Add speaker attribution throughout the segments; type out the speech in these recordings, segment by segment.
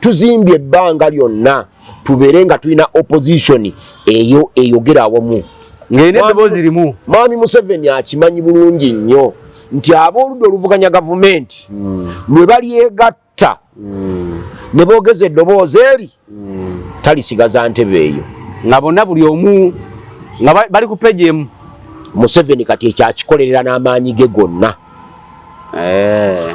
Speaker 1: Tuzimbye ebbanga lyonna tubeere nga tulina opposition eyo eyogera awamu.
Speaker 2: Ng'erina eddoboozi limu.
Speaker 1: Mwami Museveni akimanyi bulungi nnyo nti ab'oludda oluvuganya gavumenti lwe balyegatta ne boogeza eddoboozi eri, talisigaza ntebe eyo.
Speaker 2: Nga bonna buli omu nga bali ku page emu.
Speaker 1: Museveni kati ekyakikolerera n'amaanyi ge gonna.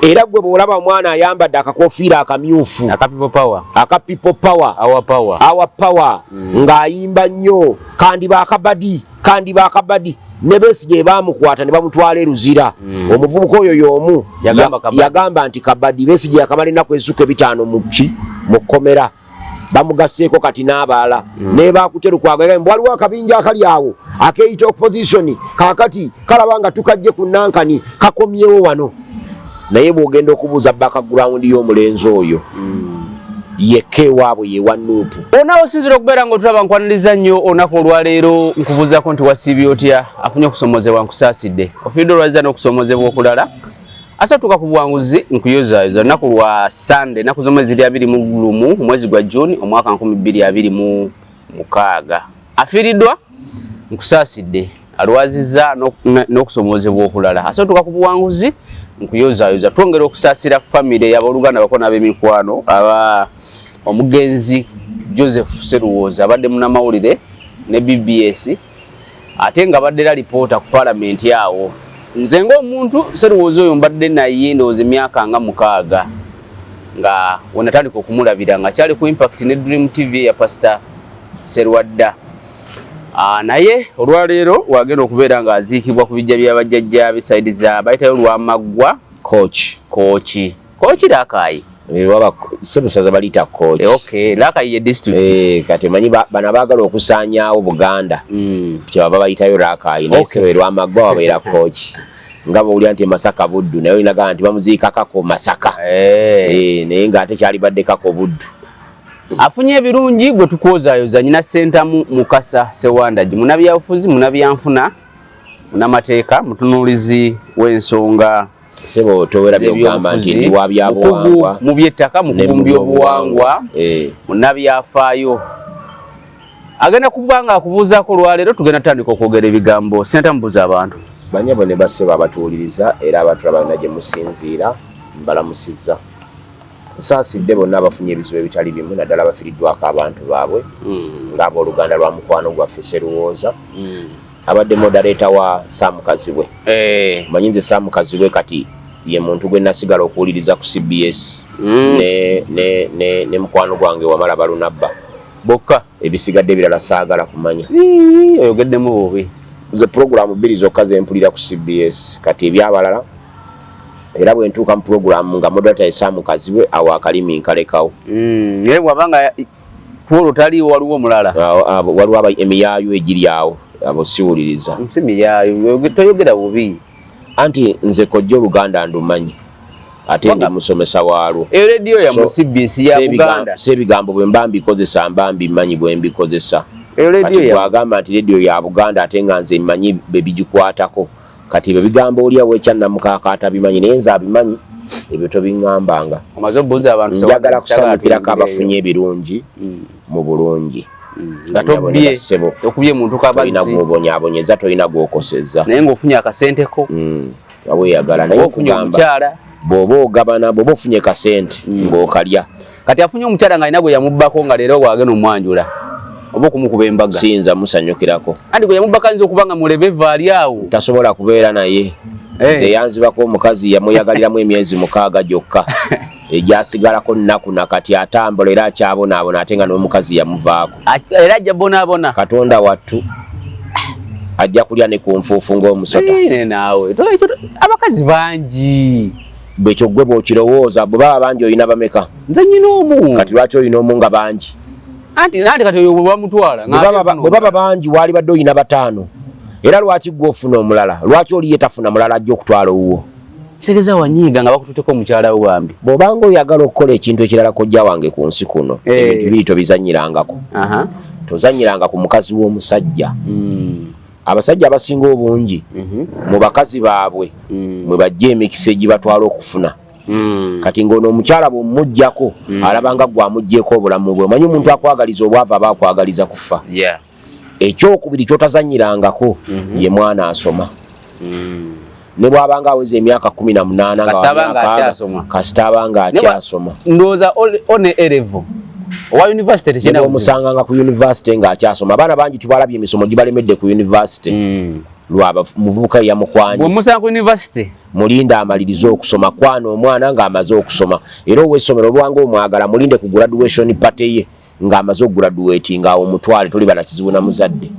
Speaker 1: Era gwe bw'olaba omwana ayambadde akakofiira akamyufu
Speaker 2: aka People Power,
Speaker 1: aka People Power,
Speaker 2: Our Power,
Speaker 1: Our Power, ng'ayimba nnyo kandi bakabadi kandi bakabadi, ne Besigye baamukwata ne bamutwala e Luzira, omuvubuka oyo y'omu
Speaker 2: Yagamba kabadi.
Speaker 1: Yagamba nti kabadi. Besigye yakamala ennaku ezisuka 5 mu ki, mu kkomera. Bamugasseeko kati n'abalala ne bakute Lukwago. Yagamba, waliwo akabinja akali awo akeeyita opposition, kaakati kalaba nga tukajje ku nankani kakomyewo wano. Naye bw'ogenda okubuuza background y'omulenzi oyo, yekka ewaabwe yewa NUP.
Speaker 2: Ona osinzira okubeera nga otulaba, nkwaniriza nnyo olunaku olwaleero. Nkubuuzaako nti wasiibye otya? Afunye okusomozebwa, nkusaasidde. Ofiiridde olwazza n'okusomozebwa okulala, ate otuuka ku buwanguzi, nkuyozaayoza. Olunaku lwa Sande, ennaku z'omwezi ziri 21, omwezi gwa Juni, omwaka 2026. Afiiriddwa, nkusaasidde. Alwazizza n'okusomozebwa okulala, ate otuuka ku buwanguzi, nkuyozaayoza. Twongera okusaasira famire y'abooluganda bako n'ab'emikwano aba omugenzi Joseph Seruwooza, abadde munnamawulire ne BBS, ate nga badde era lipoota ku paalamenti awo. Nze ng'omuntu, Seruwooza oyo mbadde naye ndowooza emyaka nga 6, nga wenatandika okumulabira nga kyali ku Impact ne Dream TV ya Pastor Serwadda. Naye olwaleero wagenda okubeera ng'aziikibwa ku bijja bya bajjajja be side za bayitayo Lwamaggwa.
Speaker 1: Coach.
Speaker 2: Kooki, Kooki, Rakai.
Speaker 1: Waba sebusaza baliyita Kooki.
Speaker 2: Okay, Rakai ye district.
Speaker 1: Kati manyi bano abaagala okusaanyaawo Buganda kyebava bayitayo Rakai, naye sebe Lwamaggwa wabeera Kooki. Nga bwowulira nti Masaka Buddu, naye olinagaa nti bamuziika Kako Masaka. Naye ng'ate kyalibadde Kako Buddu.
Speaker 2: Afunye ebirungi, gwe tukwozaayoza nyina Sentamu Mukasa Sewandagi, munabyabufuzi, munabyanfuna, munamateeka, mutunuulizi w'ensonga
Speaker 1: Sebo, towera byogamba nti ndi wa byabuwangwa.
Speaker 2: Mu byettaka, mukugu mu byobuwangwa, munabyafaayo. Agenda kuba nga akubuuzaako olwaleero. Tugenda tutandika okwogera ebigambo. Sentamu, buuza abantu.
Speaker 1: Banyabo ne bassebo abatuwuliriza era abatulaba yonna gye musinziira, mbalamusizza. Nsaasidde bonna abafunye ebizibu ebitali bimu, naddala abafiiriddwako abantu baabwe, ng'abooluganda lwa mukwano gwaffe Seruwooza, abadde moderator wa Sam Kazibwe. Manyi nze Sam Kazibwe kati ye muntu gwe nasigala okuwuliriza ku CBS ne mukwano gwange Wamala Balunabba.
Speaker 2: Bokka.
Speaker 1: Ebisigadde ebirala saagala kumanya.
Speaker 2: Oyogeddemu bubi.
Speaker 1: Nze puroguramu bbiri zokka zempulira ku CBS. Kati ebyabalala, era bwe ntuuka mu puroguramu nga moderator ye Sam Kazibwe, awo akalimi nkalekawo.
Speaker 2: Naye bw'abanga kwolwo taliiwo, waliwo omulala?
Speaker 1: Waliwo emiyaayu egiri awo, abo siwuliriza.
Speaker 2: Si miyaayu, toyogera bubi.
Speaker 1: Anti nze kojja Oluganda ndumanyi, ate ndi musomesa waalwo.
Speaker 2: Eyo rediyo ya mu CBS ya Buganda.
Speaker 1: Si ebigambo bwe mba mbikozesa mba mbimanyi bwe mbikozesa.
Speaker 2: Eyo
Speaker 1: Kati
Speaker 2: rediyo ya
Speaker 1: bwagamba nti rediyo ya Buganda, ate nga nze mmanyi bwe bigikwatako, kati ebyo bigambo oli awekyannamukaaka atabimanyi, naye nze abimanyi, ebyo tobiŋŋambanga.
Speaker 2: Omaze obuuza abantu.
Speaker 1: Njagala kusanyukirako abafunye ebirungi mu bulungi.
Speaker 2: Nga tobbye, tokubye muntu
Speaker 1: tolina
Speaker 2: kabazzi.
Speaker 1: Gwobonyaabonyeza, tolina gwokosezza.
Speaker 2: Naye ng'ofunye akasenteko.
Speaker 1: Nga weeyagala, naye
Speaker 2: oba ofunye
Speaker 1: okugamba
Speaker 2: omukyala.
Speaker 1: Bw'oba ogabana, bw'oba ofunye kasente ng'okalya.
Speaker 2: Kati afunye omukyala ng'alina gwe yamubbako, nga leero bwagenda omwanjula oba okumukuba embaga.
Speaker 1: Siyinza musanyukirako.
Speaker 2: Anti gwe yamubbako ayinza okuba nga mulebevu ali awo.
Speaker 1: Tasobola kubeera naye. Nze yanzibako omukazi yamuyagaliramu emyezi 6 gyokka, egyasigalako nnaku, nakati atambula era akyabonaabona, ate nga n'omukazi yamuvaako.
Speaker 2: Era ajja bonaabona.
Speaker 1: Katonda wattu, ajja kulya ne ku nfuufu ng'omusota.
Speaker 2: Naye naawe abakazi bangi.
Speaker 1: Bwekyo gwe bw'okirowooza. Bwe baba bangi, olina bameka?
Speaker 2: Nze nyina omu.
Speaker 1: Kati lwaki olina omu nga bangi?
Speaker 2: Anti kati oyo bwe bamutwala
Speaker 1: Bwe baba bangi, waali badde olina bataano. Era lwaki gwe ofuna omulala? Lwaki oli ye tafuna mulala ajja okutwala owuwo?
Speaker 2: Kitegeeza wanyiiga nga bakututeko omukyala wo bambi.
Speaker 1: Bw'obanga oyagala okukola ekintu ekirala, kojja wange, ku nsi kuno ebintu bibiri tobizanyirangako. Tozanyiranga ku mukazi w'omusajja. Abasajja abasinga obungi mu bakazi baabwe mwe bajja emikisa egibatwala okufuna. Kati ng'ono omukyala bw'omuggyako alaba nga gwe amuggyeko obulamu bwe. Omanyi omuntu akwagaliza obwavu aba akwagaliza kufa. Ekyokubiri ky'otazannyirangako ye mwana asoma. Ne bw'abanga aweza emyaka 18 nga
Speaker 2: Kasita abanga
Speaker 1: wa myaka
Speaker 2: akyasoma.
Speaker 1: Kasita abanga akyasoma.
Speaker 2: Ndowooza one A level owa university tekirina buzibu.
Speaker 1: Omusanganga ku university ng'akyasoma. Abaana bangi tubalabye emisomo gibalemedde ku university. Lwaba muvubuka yamukwanye.
Speaker 2: Bw'omusanga ku university,
Speaker 1: mulinde amalirize okusoma. Kwana omwana ng'amaze okusoma, era ow'essomero olwanga omwagala mulinde ku graduation party ye ng'amaze okugraduate, ng'awo omutwale, toliba na kizibu na muzadde.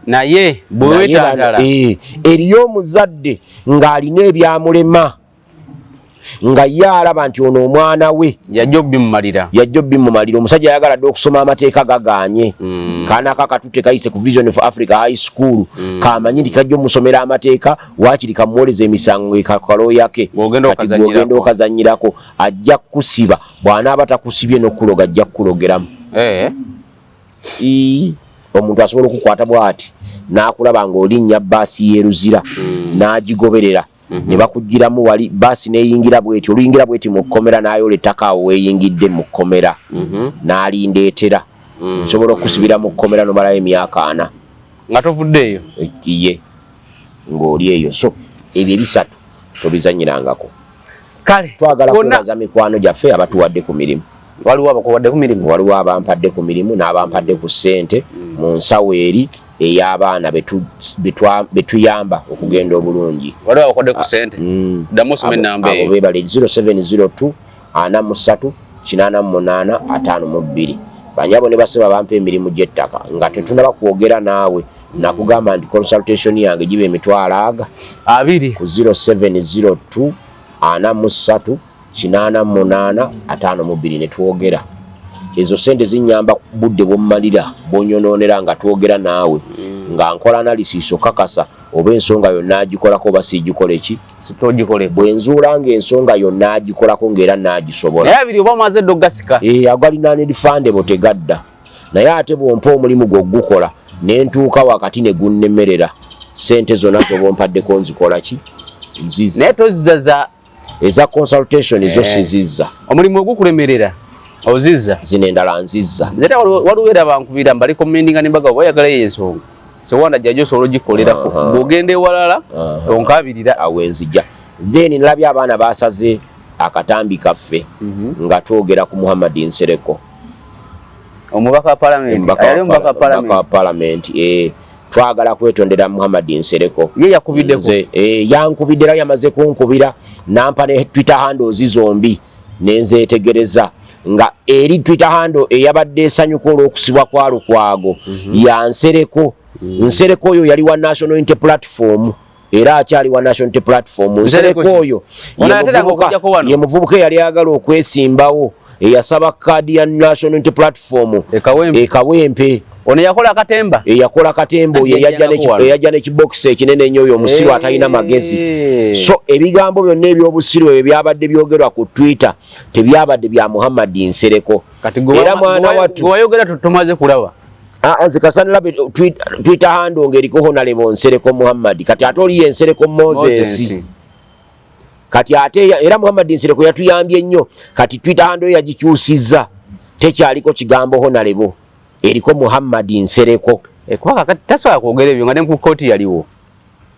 Speaker 2: Naye bwewetantala.
Speaker 1: Eriyo omuzadde ng'alina ebyamulema nga ye alaba nti ono omwana we
Speaker 2: yajja obimumalira.
Speaker 1: Yajja obimumalira. Omusajja ayagala dde okusoma, amateeka gagaanye. Kaana ka katutte kayise ku Vision for Africa High School, kamanyi nti kajja omusomera amateeka, waakiri kamuwoleza emisango ng'ekalooya ke.
Speaker 2: Bw'ogenda
Speaker 1: Kati bw'ogenda
Speaker 2: okazannyirako.
Speaker 1: Okazannyirako, ajja kukusiba. Bw'anaaba takusibye, n'okukuloga ajja kukulogeramu. Ii, omuntu asobola okukwata bw'ati n'akulaba ng'olinnya baasi y'e Luzira n'agigoberera ne bakugiramu wali baasi n'eyingira bweti, oluyingira bweti mu kkomera, n'ayoola ettaka awo weeyingidde mu kkomera n'alindeetera. Nsobola okusibira mu kkomera nomalayo emyaka 40
Speaker 2: nga tovuddeeyo.
Speaker 1: Ye ng'oli eyo. So ebyo ebisatu tobizanyirangako.
Speaker 2: Kale.
Speaker 1: Twagala
Speaker 2: Bonna-
Speaker 1: kwebaza mikwano gyaffe abatuwadde ku mirimu.
Speaker 2: Waliwo abakuwadde ku mirimu?
Speaker 1: Waliwo abampadde ku mirimu n'abampadde ku ssente mu nsawo eri ey'abaana betuyamba okugenda obulungi.
Speaker 2: Waliwo abakuwadde ku ssente? Ddamu osome ennamba
Speaker 1: Abo
Speaker 2: eyo.
Speaker 1: beebale: 0702 43 88 52. Banyabo ne baseba bampa emirimu gy'ettaka nga tetunaba kwogera naawe, nakugamba nti consultation yange giba emitwalo aga
Speaker 2: 20.
Speaker 1: Ku 0702 43 88 52 ne twogera. Ezo sente zinyamba budde bwommalira bwonyonoonera nga twogera naawe, nga nkola analysis okakasa oba ensonga yonna agikolako oba siigikole ki.
Speaker 2: Togikole.
Speaker 1: Bwe nzuula ng'ensonga yonna agikolako ng'era naagisobola.
Speaker 2: Naye 20 oba omaze dde ogasika.
Speaker 1: Eh, agali non-refundable, tegadda. Naye ate bw'ompa omulimu gwo gukola ne ntuuka wakati ne gunnemerera, sente zonna zoba ompaddeko nzikola ki? Nzizza.
Speaker 2: Naye tozza za
Speaker 1: Eza consultation zo
Speaker 2: Eh.
Speaker 1: sizizza.
Speaker 2: Omulimu ogukulemerera ozizza?
Speaker 1: Zino endala nzizza.
Speaker 2: Nze era waliwo era bankubira mbarecommendinga nembaga oba oyagalayo ensonga sewanda jjajja osobola ogikolerako. Bw'ogenda ewalala onkabirira.
Speaker 1: Awo enzija. Then nalabye abaana basaze akatambi kaffe nga twogera ku Muhammad Nsereko.
Speaker 2: Omubaka wa palamenti. Yali omubaka wa
Speaker 1: Omubaka wa
Speaker 2: palamenti.
Speaker 1: Palamenti, eh, twagala kwetondera Muhammad Nsereko.
Speaker 2: Ye yakubiddeko?
Speaker 1: Nze, eh, yankubidde era yamaze kunkubira nampa ne Twitter handles zombi nenzeetegereza nga eri Twitter handle eyabadde esanyuka olw'okusibwa kwa Lukwago ya Nsereko. Nsereko oyo yali wa National Unity Platform era akyali wa National Unity Platform.
Speaker 2: Nsereko
Speaker 1: Nsereko
Speaker 2: ki?
Speaker 1: oyo
Speaker 2: Ono
Speaker 1: ye
Speaker 2: atera
Speaker 1: muvubuka
Speaker 2: okujjako wano.
Speaker 1: ye muvubuka eyali ayagala okwesimbawo, eyasaba kaadi ya National Unity Platform
Speaker 2: E Kawempe.
Speaker 1: E Kawempe.
Speaker 2: Ono yakola akatemba.
Speaker 1: Eyakola katemba oyo.
Speaker 2: Anti yajjangako wano.
Speaker 1: Eyajja n'ekibokisi ekinene ennyo, oyo omusiru atalina magezi. So ebigambo byonna ebyobusiru ebyo byabadde byogerwa ku Twitter tebyabadde bya Muhammad Nsereko.
Speaker 2: Kati gwe
Speaker 1: Era mwana wattu
Speaker 2: gwe wayogera tumaze kulaba.
Speaker 1: Ah, nze kasana labe Twitter handle ng'eriko Honorable Nsereko Muhammad. Kati ate oliyo Nsereko Moses.
Speaker 2: Moses.
Speaker 1: Kati ate era Muhammad Nsereko yatuyambye nnyo. Kati Twitter handle ye yagikyusizza, tekyaliko kigambo Honorable, eriko Muhammad Nsereko.
Speaker 2: Eh, kuba kakati tasobola kwogera ebyo nga ne ku kooti yaliwo.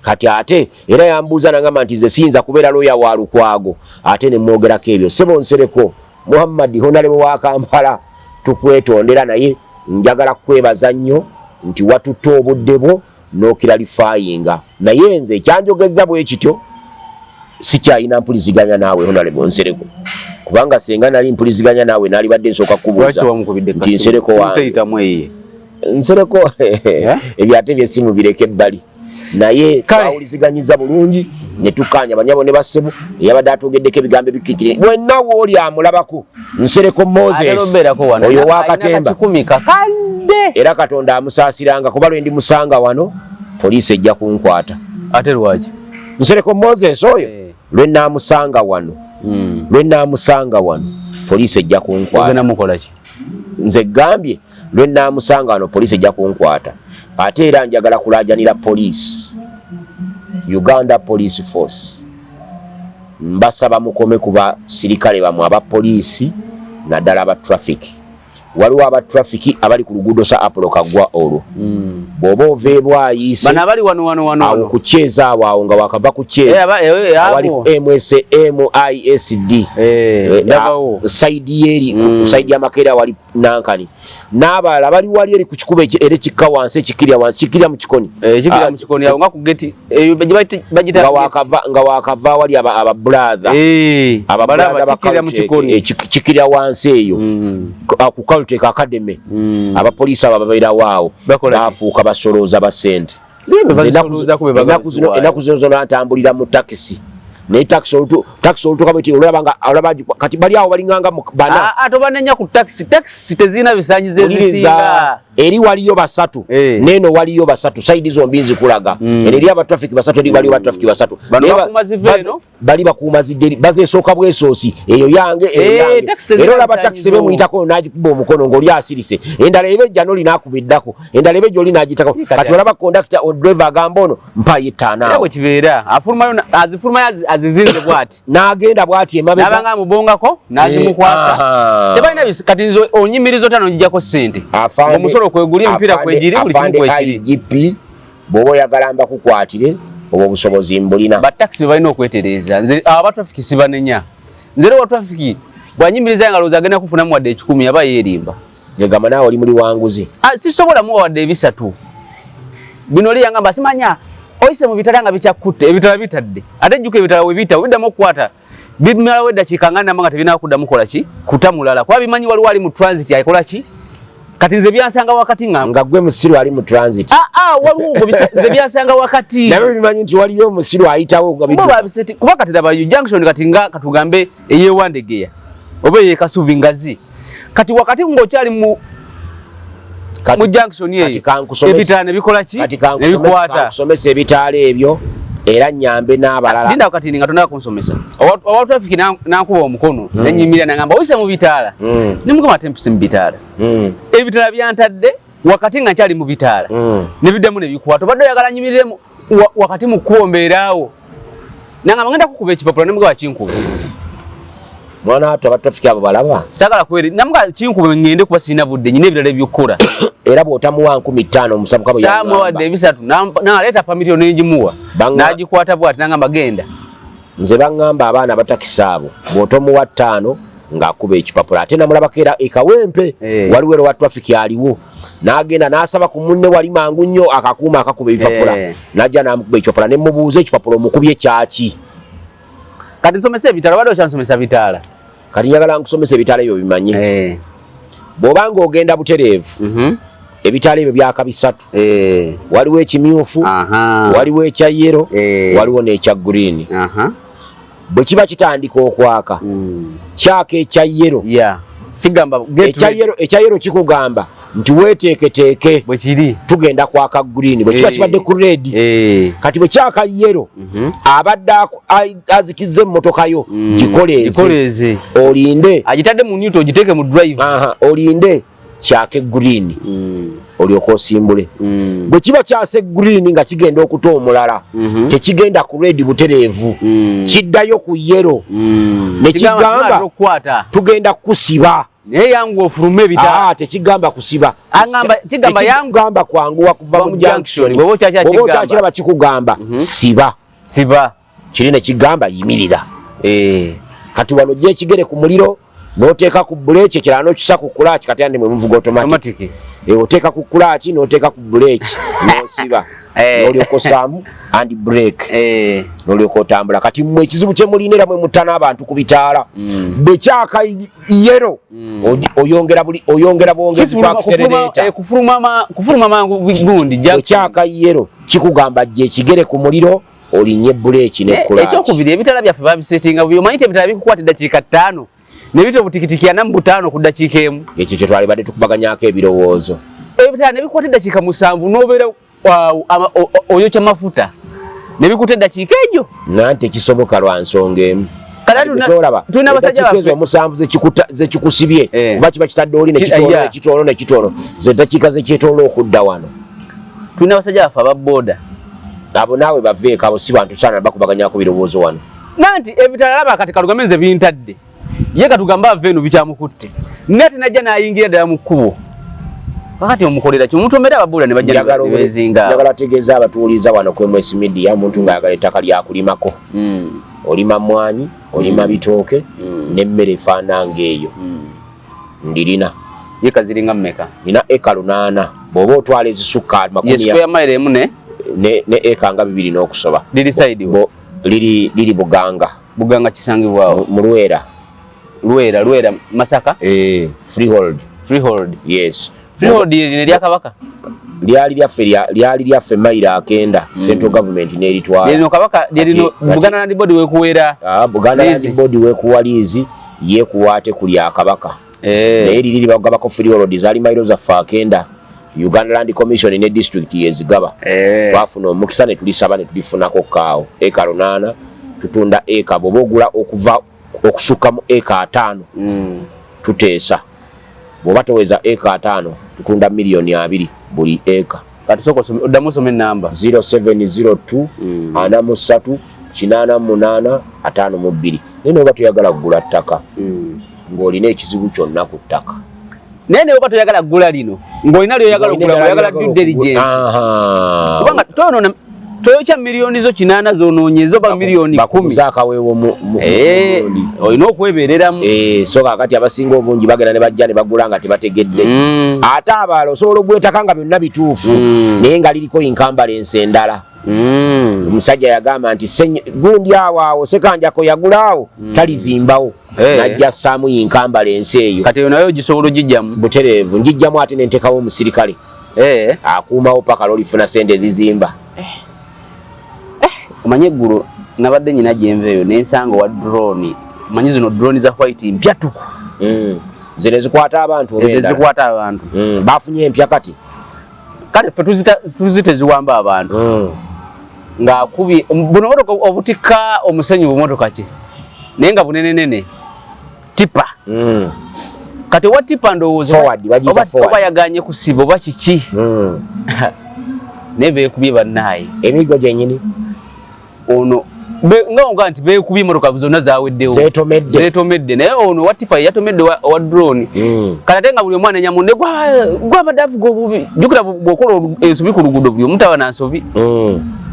Speaker 1: Kati ate era yambuuza nangamba nti nze siyinza kubeera looya wa Lukwago ate ne mwogerako ebyo. Ssebo Nsereko Muhammad, Honorable wa Kampala, tukwetondera, naye njagala kukwebaza nnyo nti watutte obudde bwo n'oclarifyinga. Naye nze ekyanjogeza bwe kityo, sikyalina mpuliziganya naawe, Honorable Nsereko, kubanga senga nali mpuliziganya naawe naalibadde nsooka kukubuuza
Speaker 2: Lwaki wamukubidde?
Speaker 1: nti Nsereko wange.
Speaker 2: Teyitamu eyiye.
Speaker 1: Nsereko, ebyo ate byesimu bireke ebbali, naye twawuliziganyiza bulungi ne tukkaanya. Banyabo ne bassebo, eyabadde atwogeddeko ebigambo ebikikiri wenna wooli amulabako, Nsereko Moses oyo wakatemba.
Speaker 2: Kikumi kakadde.
Speaker 1: Era Katonda amusaasiranga, kuba lwe ndimusanga wano poliisi ejja kunkwata.
Speaker 2: Ate lwaki?
Speaker 1: Nsereko Moses oyo, lwe naamusanga wano, lwe naamusanga wano poliisi ejja kunkwata.
Speaker 2: Ogenda mukola ki?
Speaker 1: Nze gambye lwe naamusanga wano poliisi ejja kunkwata. Ate era njagala kulaajanira poliisi, Uganda Police Force. Mbasaba mukome ku basirikale bamwe aba poliisi, naddala aba traffic. Waliwo aba traffic abali ku luguudo sa Apollo Kaggwa olwo. Bw'oba ova e Bwayiise,
Speaker 2: Bano abali wano wano wano
Speaker 1: awo ku Kyeza, awo awo nga wakava ku Kyeza, awali MS MISD, side yeri ku side y'Amakerere awali Nankani n'abalala bali wali eri ku kikubo era ekikka wansi, ekikirya wansi, kikirya mu kikoni.
Speaker 2: Ekikirya mu kikoni awo nga ku gate eyo bagita
Speaker 1: nga wakava awali aba brother, aba brother
Speaker 2: bakirya mu kikoni,
Speaker 1: kikirya wansi eyo ku Caltech Academy. Abapoliisi abo babeerawo awo, bafuuka basolooza ba ssente. Ennaku zino zonna ntambulira mu takisi, naye takisi olutuuka bweti olaba nga olaba kati bali awo balinganga bana.
Speaker 2: Tobanenya ku takisi, takisi tezirina bisaanyizo ezisinga.
Speaker 1: Eri waliyo basatu, neeno waliyo basatu, side zombi nzikulaga. Eno eri aba traffic basatu, eri waliyo ba traffic basatu. Bali bakuuma zidde, bazeesooka bwesoosi, eyo yange, eyo yange. Era olaba takisi bemuyitako n'agikuba omukono ng'oli asirise, endala eba ejja n'oli n'akuba eddako, endala eba ejja oli n'agitako. Kati olaba kondakita, driver agamba ono mpaayo ettaano awo.
Speaker 2: Bwe kibeera, afulumayo, azifulumayo azizinze bw'ati,
Speaker 1: n'agenda bw'ati emabega,
Speaker 2: n'abanga amubongako n'azimukwasa. Tebalina. Kati nze onyimiriza otano njijjako ssente, omusolo kweguli, emipiira kwegiri, buli kimu kwekiri.
Speaker 1: IGP, bw'oba oyagala mbakukwatire, obwo obusobozi mbulina.
Speaker 2: Batakisi be balina okwetereeza. Nze aba traffic sibanenya. Nze era owa traffic bw'anyimiriza nga alowooza agenda kufunamu wadde 100, aba yeerimba.
Speaker 1: Ngegamba naawe oli muli wanguzi.
Speaker 2: Sisobola muwa wadde 300. Bino oli yangamba simanya oyise mu bitala nga bikyakkutte, ebitala bitadde, ate jjuka ebitala we biyita biddamu okukwata, bimalawo eddakiika nga namba nga tebinaba kuddamu kola ki kuta mulala, kuba bimanyi waliwo ali mu transit akola ki. Kati nze byansanga wakati nga
Speaker 1: nga gwe musiru ali mu transit.
Speaker 2: Waliwo nze byansanga wakati.
Speaker 1: Naye bimanyi nti waliyo omusiru ayitawo
Speaker 2: nga bo babiseti, kuba kati laba junction kati nga katugambe ey'ewandegeya oba ey'ekasubi ngazi, kati wakati ng'okyali mu junction eyo ebitaala ne bikola ki, ne bikwata.
Speaker 1: Kankusomesa ebitaala ebyo era nyambe n'abalala.
Speaker 2: Linda kati nga tonaba kunsomesa. Owa traffic nankuba omukono nenyimirira nangamba oyise mu bitaala. Ne mugamba ate mpise mu bitaala. Ebitaala byantadde wakati nga nkyali mu bitaala. Ne biddamu ne bikwata. Obadde oyagala nyimirire wakati mu kkubo mbeeraawo. Nangamba ngenda kukuba ekipapula, ne mugamba kinkube.
Speaker 1: Mwana wattu aba traffic abo balaba.
Speaker 2: Saagala kweri, namugamba kinkube ngende kuba sirina budde, nyina ebirala eby'okukola.
Speaker 1: Era bw'otamuwa 5000 omusabuka bwe
Speaker 2: yangamba. Saamuwadde 300, n'aleeta pamiti yo n'engimuwa. N'agikwata bw'ati n'angamba genda.
Speaker 1: Nze baŋŋamba abaana abatakisi abo bw'otomuwa 5 ng'akuba ekipapula, ate namulabako era e Kawempe waliwo era owa traffic aliwo, n'agenda n'asaba ku munne wali mangu nnyo akakuuma akakuba ebipapula, n'ajja n'amukuba ekipapula, ne mubuuza ekipapula omukubye kyaki.
Speaker 2: Kati nsomesa ebitaala, obadde okyansomesa bitaala.
Speaker 1: Kati njagala nkusomesa ebitaala ebyo bimanye. Bw'oba ng'ogenda butereevu, ebitaala ebyo byaka bisatu. Waliwo ekimyufu, waliwo ekya yellow, waliwo n'ekya green. Bwe kiba kitandika okwaka, kyaka ekya yellow. Ekya yellow kikugamba nti weeteeketeeke, tugenda kwaka green. Bwe kiba kibadde ku red, kati bwe kyaka yellow, abadde azikizza emmotoka yo gikoleeze, olinde
Speaker 2: agitadde mu neutral, ogiteeke mu drive,
Speaker 1: olinde kyake green, olyoke osimbule. Bwe kiba kyase green nga kigenda okuta omulala, tekigenda ku red butereevu, kiddayo ku yellow, ne kigamba tugenda kusiba.
Speaker 2: Naye yangu ofulume ebitaala.
Speaker 1: Tekigamba kusiba.
Speaker 2: Angamba kigamba yangu
Speaker 1: gamba kwanguwa kuva mu junction.
Speaker 2: Bw'oba
Speaker 1: okyakiraba kikugamba siba.
Speaker 2: Siba.
Speaker 1: Kiri ne kigamba yimirira. Kati wano ojja ekigere ku muliro n'oteeka ku buleeki, ekirala n'okisa ku kulaaki, kati andi mwe muvuga automatic. Oteeka ku kulaaki n'oteeka ku buleeki n'osiba. N'olyoka osaamu and break. N'olyoka otambula. Kati mmwe ekizibu kye mulina era mwe mutta n'abantu ku bitaala. Bwe kyaka yellow, oyongera buli, oyongera bwongezi ku accelerator.
Speaker 2: Kufuluma mangu gundi.
Speaker 1: Bwe kyaka yellow kikugamba jja ekigere ku muliro olinnye buleeki ne kulaaki.
Speaker 2: Ekyokubiri, ebitaala byaffe babisetinga bubi. Omanyi nti ebitaala bikukwata eddakiika 5 ne bita obutikitiki 45 ku ddakiika emu.
Speaker 1: Ekyo kye twalibadde tukubaganyaako ebirowoozo.
Speaker 2: Ebitaala ne bikwata eddakiika 7 n'obeera oyokya mafuta ne bikuta eddakiika egyo.
Speaker 1: Nanti tekisoboka lwa nsonga emu.
Speaker 2: Tulina abasajja baffe
Speaker 1: omusanvu zekikusibye kuba kiba kitadde oli nekitono nekitono nekitono, ze ddakiika zekyetoola okudda wano.
Speaker 2: Tulina abasajja baffe aba booda.
Speaker 1: Abo naawe baveeko, abo si bantu saana bakubaganyako birowoozo wano.
Speaker 2: Nanti ebitala laba kati kalugambe nze bintadde. Ye katugamba ava eno bikyamukutte. Naye ate najja n'ayingira ddala mu kkubo. Kakati omukolera ki? Omutomera ababuula ne bajja
Speaker 1: Njagala
Speaker 2: ne beezinga.
Speaker 1: Njagala ategeeza abatuwuliriza wano ku MS Media, omuntu ng'ayagala ettaka lyakulimako. Olima mmwanyi, olima bitooke, n'emmere efaanana ng'eyo. Ndirina.
Speaker 2: Yeka ziringa mmeka?
Speaker 1: Nina eka 8. Bw'oba otwala ezisukka
Speaker 2: Ye square mile emu ne?
Speaker 1: Ne eka nga 2 n'okusoba.
Speaker 2: Liri side wa?
Speaker 1: Liri Buganga.
Speaker 2: Buganga kisangibwawo?
Speaker 1: Mu Lwera.
Speaker 2: Lwera, Lwera, Masaka?
Speaker 1: Freehold.
Speaker 2: Freehold.
Speaker 1: Yes.
Speaker 2: Freehold lye lya Kabaka?
Speaker 1: Lyali lyaffe, lyali lyaffe mayiro 9, Central Government n'eritwala.
Speaker 2: Lino Kabaka, lino Buganda Land Board wekuweera.
Speaker 1: Buganda Land Board wekuwa liizi, yekuwa ate ku lya Kabaka. Naye liri libagabako freehold zaali mayiro zaffe 9. Uganda Land Commission ne district yezigaba. Twafuna omukisa ne tulisaba ne tulifunako kaawo. Eka 8 tutunda eka bw'oba ogula okuva okusukka mu eka 5 tuteesa. Bw'oba toweza eka 5 tutunda miliyoni 2 buli eka.
Speaker 2: Kati sooka osome, oddamu osome ennamba.
Speaker 1: 0702 43 88 52. Naye n'oba toyagala kugula ttaka, ng'olina ekizibu kyonna ku ttaka.
Speaker 2: Naye ne bw'oba toyagala kugula lino, ng'olina ly'oyagala okugula, ng'oyagala due diligence. Kubanga toyonoona, toyokya miliyoni zo 8 z'onoonyeza oba miliyoni 10.
Speaker 1: Bakubuza akaweewo mu mulundi.
Speaker 2: Olina okwebeereramu.
Speaker 1: So kaakati abasinga obungi bagenda ne bajja ne bagula nga tebategedde. Ate abalala osobola ogwetaka nga byonna bituufu, naye nga liriko encumbrance endala. Omusajja yagamba nti gundi awo awo Ssekanjako yagula awo, talizimbawo. Najja ssaamu encumbrance eyo.
Speaker 2: Kati eyo nayo ogisobola ogijjamu?
Speaker 1: Butereevu, njijjamu ate ne nteekawo omusirikale. Akuumawo paka lw'olifuna ssente ezizimba.
Speaker 2: Omanye eggulo nabadde nnyina gye nva eyo ne nsanga owa drone. Omanyi zino drone za white mpya tuku.
Speaker 1: Zino ezikwata abantu oba
Speaker 2: Ezo
Speaker 1: endala?
Speaker 2: ezikwata abantu.
Speaker 1: Bafunye empya kati.
Speaker 2: Kale ffe tuzita eziwamba abantu. Ng'akubye, buno bumotoka obutikka omusenyu bumotoka ki? Naye nga bunenenene. Tipa. Kati owa tipa ndowooza
Speaker 1: Forward, bagiyita forward.
Speaker 2: oba yaganye kusiba oba kiki? Naye beekubye bannaaye.
Speaker 1: Emiggo gyennyini.
Speaker 2: Ono, nga ogamba nti beekubye emmotoka zonna zaaweddewo.
Speaker 1: Zeetomedde.
Speaker 2: Zeetomedde. Naye ono owa tipa ye yatomedde owa drone. Kati ate nga buli omu anenya munne, gwabadde avuga obubi. Jjukira bw'okola ensobi ku luguudo buli omu taba na nsobi.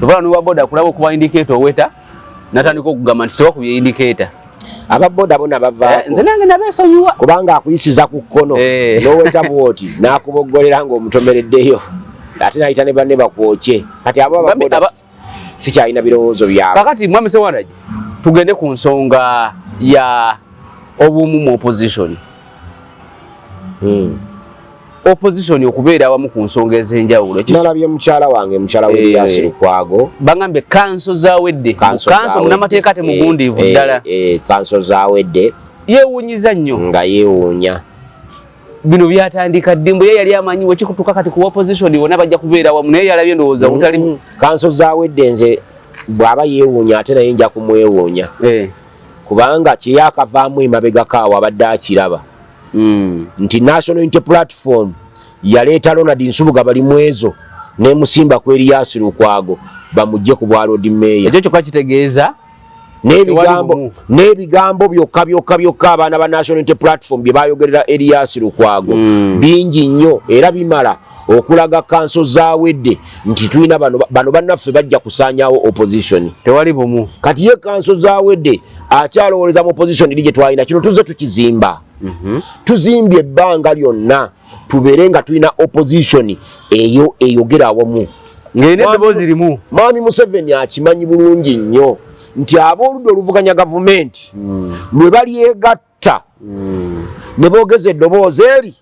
Speaker 2: Tovala n'owa boda kulaba okuba indicator oweta, n'atandika okugamba nti tewakubye indicator.
Speaker 1: Aba boda bona bavaako.
Speaker 2: Nze nange nabeesonyiwa.
Speaker 1: Kubanga akuyisiza ku kkono, n'oweta bw'oti, n'akuboggolera ng'omutomereddeyo. Ate n'ayita ne banne bakwokye. Kati abo aba
Speaker 2: Gambi
Speaker 1: boda sikyalina birowoozo byabwe.
Speaker 2: Kakati Mwami Ssewandaji, tugende ku nsonga ya obumu mu opposition. Opposition okubeera awamu ku nsonga ez'enjawulo.
Speaker 1: Nalabye mukyala wange, mukyala we Erias Lukwago.
Speaker 2: Bangambye kanso zaawedde.
Speaker 1: Kanso
Speaker 2: Kanso
Speaker 1: zaawedde.
Speaker 2: munnamateeka temugundiivu ddala.
Speaker 1: Kanso zaawedde.
Speaker 2: Yeewuunyiza nnyo.
Speaker 1: Nga yeewuunya.
Speaker 2: Bino byatandika ddi? Mbu ye yali amanyi bwe kikutuuka kati ku opposition bonna bajja kubeera wamu, naye yalabye ndowooza butali
Speaker 1: Kanso zaawedde nze bw'aba yeewuunya ate naye nja kumwewuunya. Kubanga kye yakavaamu emabegako awo abadde akiraba. Nti National Unity Platform yaleeta Ronald Nsubuga Balimwezo n'emusimba ku Erias Lukwago bamugye ku bwa Lord Mayor.
Speaker 2: Ekyo kyokka kitegeeza Tewali bumu.
Speaker 1: N'ebigambo byokka byokka byokka abaana ba National Unity Platform bye bayogerera Erias Lukwago bingi nnyo era bimala okulaga kanso zaawedde nti tulina bano bannaffe bajja kusaanyaawo opposition.
Speaker 2: Tewali bumu.
Speaker 1: Kati ye kanso zaawedde akyalowoleza mu opposition eri gye twalina. Kino tuzze tukizimba. Tuzimbye ebbanga lyonna tubeere nga tulina opposition eyo eyogera awamu.
Speaker 2: Ng'erina eddoboozi limu.
Speaker 1: Mwami Museveni akimanyi bulungi nnyo nti ab'oludda oluvuganya gavumenti lwe balyegatta ne boogeza eddoboozi eri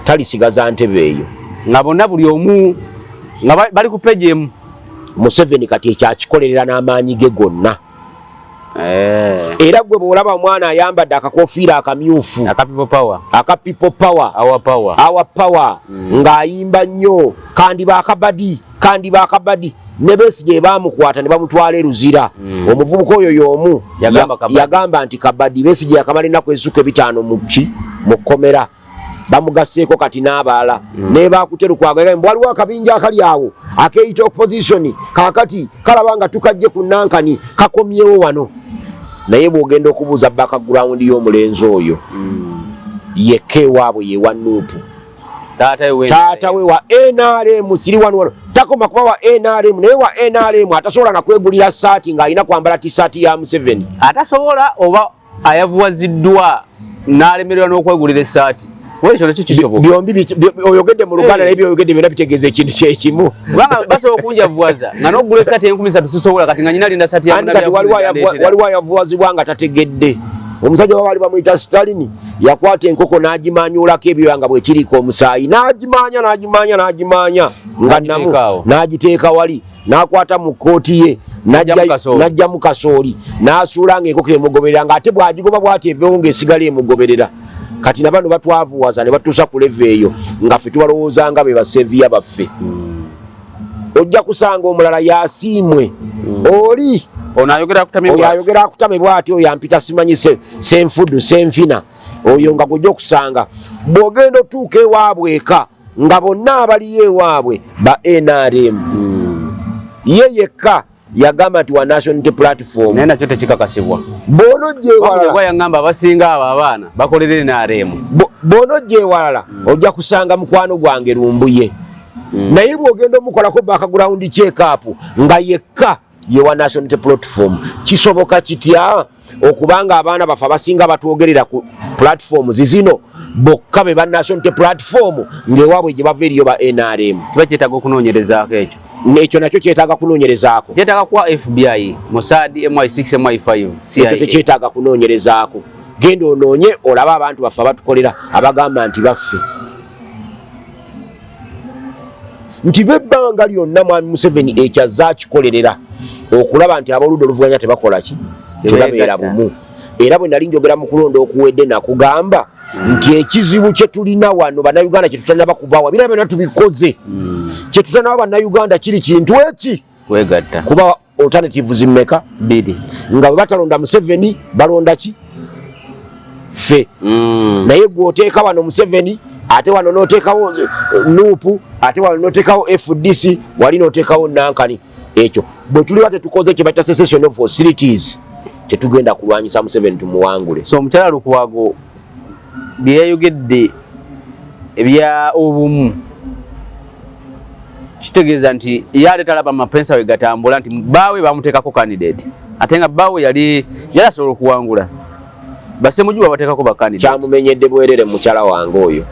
Speaker 1: talisigaza ntebe eyo.
Speaker 2: Nga bonna buli omu nga bali ku peji emu.
Speaker 1: Museveni kati ekyakikolerera n'amaanyi ge gonna. Era gwe bw'olaba omwana ayambadde akakofiira akamyufu,
Speaker 2: aka people power,
Speaker 1: aka people power,
Speaker 2: our power,
Speaker 1: our power, ng'ayimba nnyo kandi bakabadi, kandi bakabadi ne Besigye baamukwata ne bamutwala e Luzira. Omuvubuka oyo y'omu
Speaker 2: Yagamba kabadi.
Speaker 1: yagamba nti kabadi. Besigye yakamala ennaku ezisukka 5 mu ki? Mu kkomera. Bamugasseeko kati n'abalala. Ne baakute Lukwago. Yagambye mbu waliwo akabinja akali awo akeeyita opposition, kaakati kalaba nga tukajje ku Nankani, kakomyewo wano. Naye bw'ogenda okubuuza background y'omulenzi oyo, yekka ewaabwe yewa NUP. Taata we wa NRM. Siri wano wano takoma kuba wa NRM, naye wa NRM atasobola nakwegulira saati ng'alina kwambala tisaati ya Museveni.
Speaker 2: Atasobola oba ayavuwaziddwa n'alemererwa n'okwegulira essaati? Ekyo nakyo kisoboka.
Speaker 1: Byombi oyogedde mu Luganda, naye byoyogedde byonna bitegeeza ekintu kyekimu.
Speaker 2: Kubanga basobola okunjavuwaza nga n'okugula essaati 3000 sisobola, kati nga nyina linda saati.
Speaker 1: Kati waliwo ayavuwazibwa nga tategedde. Omusajja babaali bamuyita Stalin, yakwata enkoko n'agimanyulako ebyoya nga bwekiriko omusaayi, n'agimanya, n'agimanya, n'agimanya nga namu, n'agiteeka wali, n'akwata mu kkooti ye, n'ajjamu kasooli, n'asuula nga enkoko emugoberera, ng'ate bw'agigoba bw'ati eveewo ng'esigala emugoberera. Kati na bano batwavuwaza ne batuusa ku level eyo nga ffe tubalowooza nga be ba saviour baffe. Ojja kusanga omulala yasiimwe oli.
Speaker 2: Ono ayogera akutamye.
Speaker 1: Oyo ayogera akutame bw'ati, oyo ampita simanyi senfudu senfina, oyo nga gwojja okusanga bw'ogenda otuuka ewaabwe eka nga bonna abaliyo ewaabwe ba NRM, ye yekka yagamba nti wa National Unity Platform.
Speaker 2: Naye nakyo tekikakasibwa.
Speaker 1: Bw'onojja ewalala,
Speaker 2: yagamba abasinga abo abaana bakolera NRM.
Speaker 1: Bw'onojja ewalala ojja kusanga mukwano gwange Lumbuye, naye bw'ogenda omukolako background check up nga yekka ye wa National Unity Platform. Kisoboka kitya okubanga abaana baffe abasinga batwogerera ku platforms zino bokka be ba National Unity Platform, ng'ewaabwe gye bava eriyo ba NRM?
Speaker 2: Kiba kyetaaga okunoonyerezaako ekyo.
Speaker 1: Ekyo nakyo kyetaaga kunoonyerezaako.
Speaker 2: Kyetaaga kuwa FBI, Mossad, MI6, MI5, CIA.
Speaker 1: Ekyo tekyetaaga kunoonyerezaako. Genda onoonye olabe abantu baffe abatukolera, abagamba nti baffe, nti bebbanga lyonna mwami Museveni ekyazze akikolerera okulaba nti aboludda oluvuganya tebakola ki? Tebabeera bumu. Era bwe nali njogera mu kulonda okuwedde, nakugamba nti ekizibu kye tulina wano Bannayuganda kye tutanaba kubawa, bira byonna tubikoze, kye tutanaba Bannayuganda kiri kintu eki?
Speaker 2: Kwegatta.
Speaker 1: Kuba alternative zimmeka?
Speaker 2: Bbiri.
Speaker 1: Nga bwe batalonda Museveni balonda ki? Ffe. Naye gwe oteeka wano Museveni, ate wano n'oteekawo NUP, ate wano n'oteekawo FDC, wali n'oteekawo nankani. Ekyo bwe tuliba tetukoze kye bayita cessation of hostilities, tetugenda kulwanyisa Museveni tumuwangule.
Speaker 2: So omukyala Lukwago bye yayogedde ebya obumu kitegeeza nti ye ate talaba mapensa we gatambula, nti baawe bamuteekako candidate, ate nga baawe yali asobola okuwangula, Basemuju babateekako ba candidate.
Speaker 1: Kyamumenyedde bwerere mukyala wange oyo,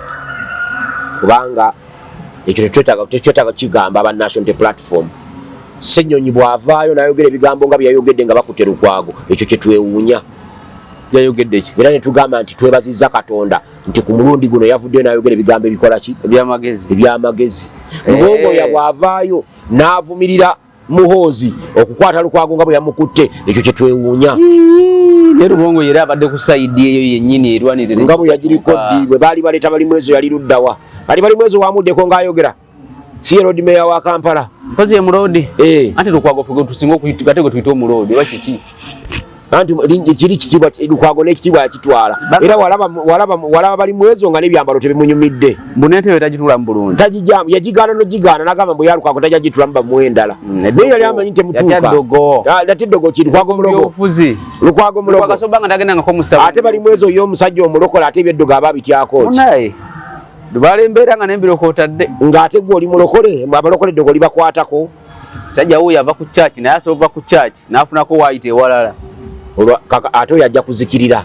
Speaker 1: kubanga ekyo tetwetaaga kigamba aba National Platform. Ssenyonyi bw'avaayo n'ayogera ebigambo nga byeyayogedde nga bakutte Lukwago, ekyo kyetwewuunya.
Speaker 2: Yayogedde ki?
Speaker 1: Era ne tugamba nti twebazizza Katonda nti ku mulundi guno yavuddeyo n'ayogera ebigambo ebikola ki?
Speaker 2: Ebyamagezi.
Speaker 1: Ebyamagezi. Lubongoya bw'avaayo n'avumirira Muhoozi okukwata Lukwago nga bwe yamukutte, ekyo kyetwewuunya.
Speaker 2: Naye Lubongo yera abadde ku side eyo yennyini erwanirira.
Speaker 1: Nga bwe yagiriko ddi? Bwe baali baleeta Balimwezo yali luddawa? Ali Balimwezo wamuddeko ng'ayogera, si ye Lord Mayor wa Kampala?
Speaker 2: Mpozi ye muloodi.
Speaker 1: Eh.
Speaker 2: Anti Lukwago ffe tusinga okuyita, ate gwe tuyita omuloodi oba kiki?
Speaker 1: Anti kiri kitiibwa, Lukwago n'ekitiibwa yakitwala. Era walaba Balimwezo nga n'ebyambalo tebimunyumidde.
Speaker 2: Mbu n'entebe tagituulamu bulungi.
Speaker 1: Tagijamu, yagigaana n'ogigaana, n'agamba mbu ya Lukwago tajja gitulamu, bamuwe endala. Naye yali amanyi temutuuka.
Speaker 2: Yatya ddogo.
Speaker 1: Ate eddogo ki? Lukwago mulogo.
Speaker 2: Byobufuzi.
Speaker 1: Lukwago mulogo.
Speaker 2: Lukwago asoba nga tagendangako mu ssabo.
Speaker 1: Ate Balimwezo ye omusajja omulokola, ate ebyeddogo aba abityako ki?
Speaker 2: Munaye lubaala embeera nga n'embiroko otadde.
Speaker 1: Ng'ate gwe oli mulokole, abalokole eddogo libakwatako.
Speaker 2: Sajja wuuyo ava ku church, naye asobola ku church n'afunako waayita ewalala.
Speaker 1: Olwa kaka ate oyo ajja kuzikirira.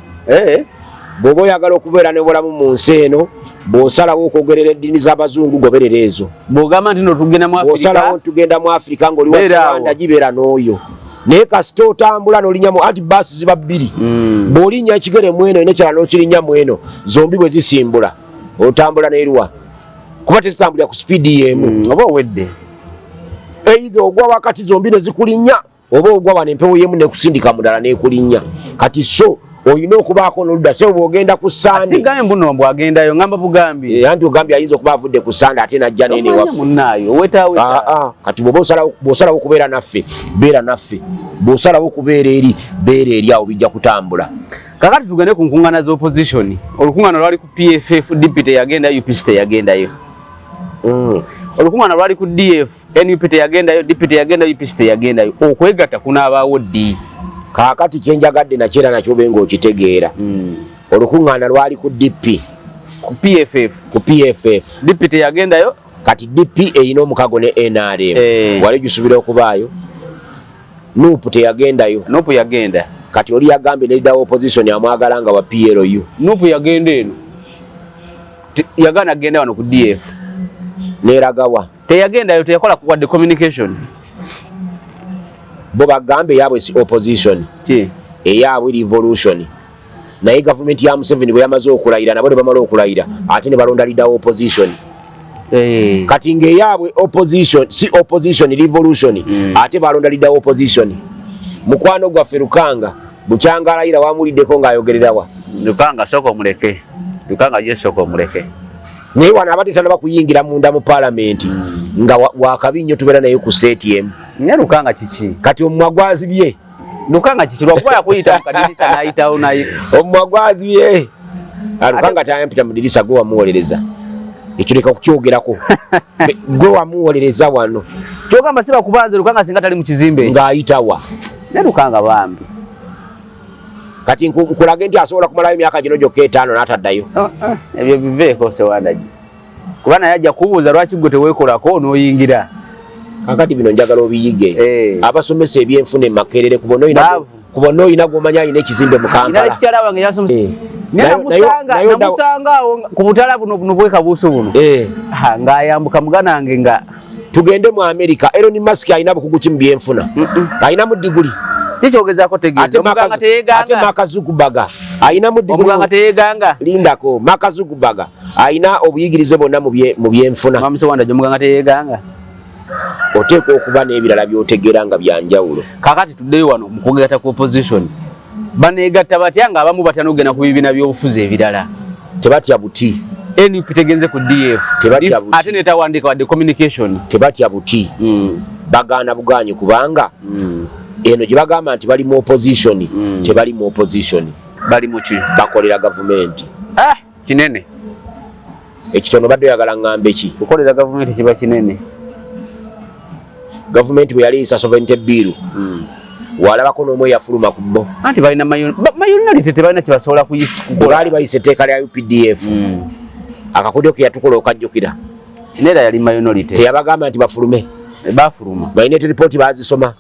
Speaker 1: Bw'oba oyagala okubeera n'obulamu mu nsi eno, bw'osalawo okwogerera eddiini z'abazungu, goberera ezo.
Speaker 2: Bw'ogamba nti no tugenda mu Afrika,
Speaker 1: bw'osalawo tugenda mu Afrika ng'oli wa
Speaker 2: Beera awo.
Speaker 1: Sewanda, gibeera n'oyo. Naye kasita otambula n'olinnya mu anti baasi ziba bbiri. Bw'olinnya ekigere mu eno n'ekirala n'okirinnya mu eno, zombi bwe zisimbula otambula n'eruwa, kuba tezitambulira ku sipiidi y'emu.
Speaker 2: Oba owedde.
Speaker 1: Either ogwa wakati zombi ne zikulinnya, oba ogwa wano empewo y'emu nekusindika mudala nekulinnya. Kati so olina okubaako n'oludda sebo bw'ogenda ku Sande.
Speaker 2: Asigaye mbuno mbwagendayo ngamba bugambi.
Speaker 1: Anti ogambye ayinza okuba avudde ku Sande ate n'ajja nene
Speaker 2: Tomanya
Speaker 1: ewaffe.
Speaker 2: Munnaayo wetaaweta.
Speaker 1: Kati bw'oba bw'osalawo okubeera naffe, beera naffe, bw'osalawo okubeera eri, beera eri, awo bijja kutambula.
Speaker 2: Kakati tugende ku nkuŋŋaana z'opposition. Olukuŋŋaana lwali ku PFF, DP teyagendayo, UPC teyagendayo. Olukuŋŋaana lwali ku DF, NUP teyagendayo, DP teyagendayo, UPC teyagendayo. Okwegatta kunaabaawo ddi?
Speaker 1: Kaakati kyenjagadde nakyo era nakyo obe ng'okitegeera. Olukuŋŋaana lwali ku DP.
Speaker 2: Ku PFF.
Speaker 1: Ku PFF.
Speaker 2: DP teyagendayo?
Speaker 1: Kati DP erina omukago ne NRM. Wali gisubira okubaayo. NUP teyagendayo.
Speaker 2: NUP yagenda.
Speaker 1: Kati oli yagambye ne leader opposition amwagala nga wa PLU.
Speaker 2: NUP yagenda eno. Yagaana kugenda wano ku DF.
Speaker 1: Neragawa.
Speaker 2: Teyagendayo, teyakola wadde communication.
Speaker 1: Bo bagambe yaabwe si opposition.
Speaker 2: Ki?
Speaker 1: Eyaabwe revolution. Naye gavumenti ya Museveni bwe yamaze okulayira nabo ne bamala okulayira ate ne balonda leader opposition. Kati ng'eyaabwe opposition si opposition revolution. Ate balonda leader opposition. Mukwano gwaffe Lukanga bukyanga alayira wamuliddeko ng'ayogererawa.
Speaker 2: Lukanga sooka omuleke. Lukanga ye sooka omuleke.
Speaker 1: Naye wano abadde tannaba kuyingira munda mu paalamenti. Nga wakabi nnyo tubeera naye ku seeti emu.
Speaker 2: Naye Lukanga kiki?
Speaker 1: Kati omumwa gwazibye.
Speaker 2: Lukanga kiki? Lwakuba yakuyita mu kadirisa n'ayitawo naye.
Speaker 1: Omumwa gwazibye. Lukanga tayampita mu dirisa gwe wamuwolereza. Ekyo leka kukyogerako. Gwe wamuwolereza wano.
Speaker 2: Kyogamba si bakubanze Lukanga singa tali mu kizimbe.
Speaker 1: Ng'ayitawa.
Speaker 2: Naye Lukanga bambi.
Speaker 1: Kati nkulage nti asobola kumalayo emyaka gino gyokka etaano n'ataddayo.
Speaker 2: Ebyo biveeko Sewandagi. Kuba naye ajja kubuuza lwaki gwe teweekolako n'oyingira.
Speaker 1: Kaakati bino njagala obiyige. Abasomesa ebyenfuna e Makerere ku bonna olina gw'omanyi alina ekizimbe mu Kampala.
Speaker 2: Nina wange yasomesa. Namusanga awo ku butala buno buno bw'ekabuuso buno. Ng'ayambuka muganda wange nga
Speaker 1: tugende mu America. Elon Musk alina bukugu ki mu byenfuna? Alinamu diguli.
Speaker 2: Kikyogezaako tegeeza. Omuganga teyeeganga.
Speaker 1: Ate Mark Zuckerberg alinamu diguli.
Speaker 2: Omuganga teyeeganga.
Speaker 1: Lindako, Mark Zuckerberg alina obuyigirize bwonna mu byenfuna.
Speaker 2: Mwami Sewandagi omuganga teyeeganga.
Speaker 1: Oteekwa okuba n'ebirala by'otegeera nga bya njawulo.
Speaker 2: Kaakati tuddeyo wano mu kugatta ku opposition. Baneegatta batya ng'abamu batya n'okugenda ku bibiina by'obufuzi ebirala?
Speaker 1: Tebatya buti.
Speaker 2: NUP tegenze ku DF.
Speaker 1: Tebatya buti.
Speaker 2: Ate netawandiika wadde communication.
Speaker 1: Tebatya buti. Bagaana bugaanyi kubanga eno gye bagamba nti bali mu opposition, tebali mu opposition.
Speaker 2: Bali mu ki?
Speaker 1: Bakolera gavumenti.
Speaker 2: Kinene.
Speaker 1: Ekitono badde oyagala ŋŋambe ki?
Speaker 2: Kukolera gavumenti kiba kinene.
Speaker 1: Gavumenti bwe yali eyisa sovereignty bill, walabako n'omu eyafuluma ku bo.
Speaker 2: Anti balina minority tebalina kye basobola kukola.
Speaker 1: Baali bayisa etteeka lya UPDF. Akakodyo ke yatukola okajjukira.
Speaker 2: Neera yali minority.
Speaker 1: Teyabagamba nti bafulume.
Speaker 2: Bafuluma.
Speaker 1: Balina ripooti baazisoma.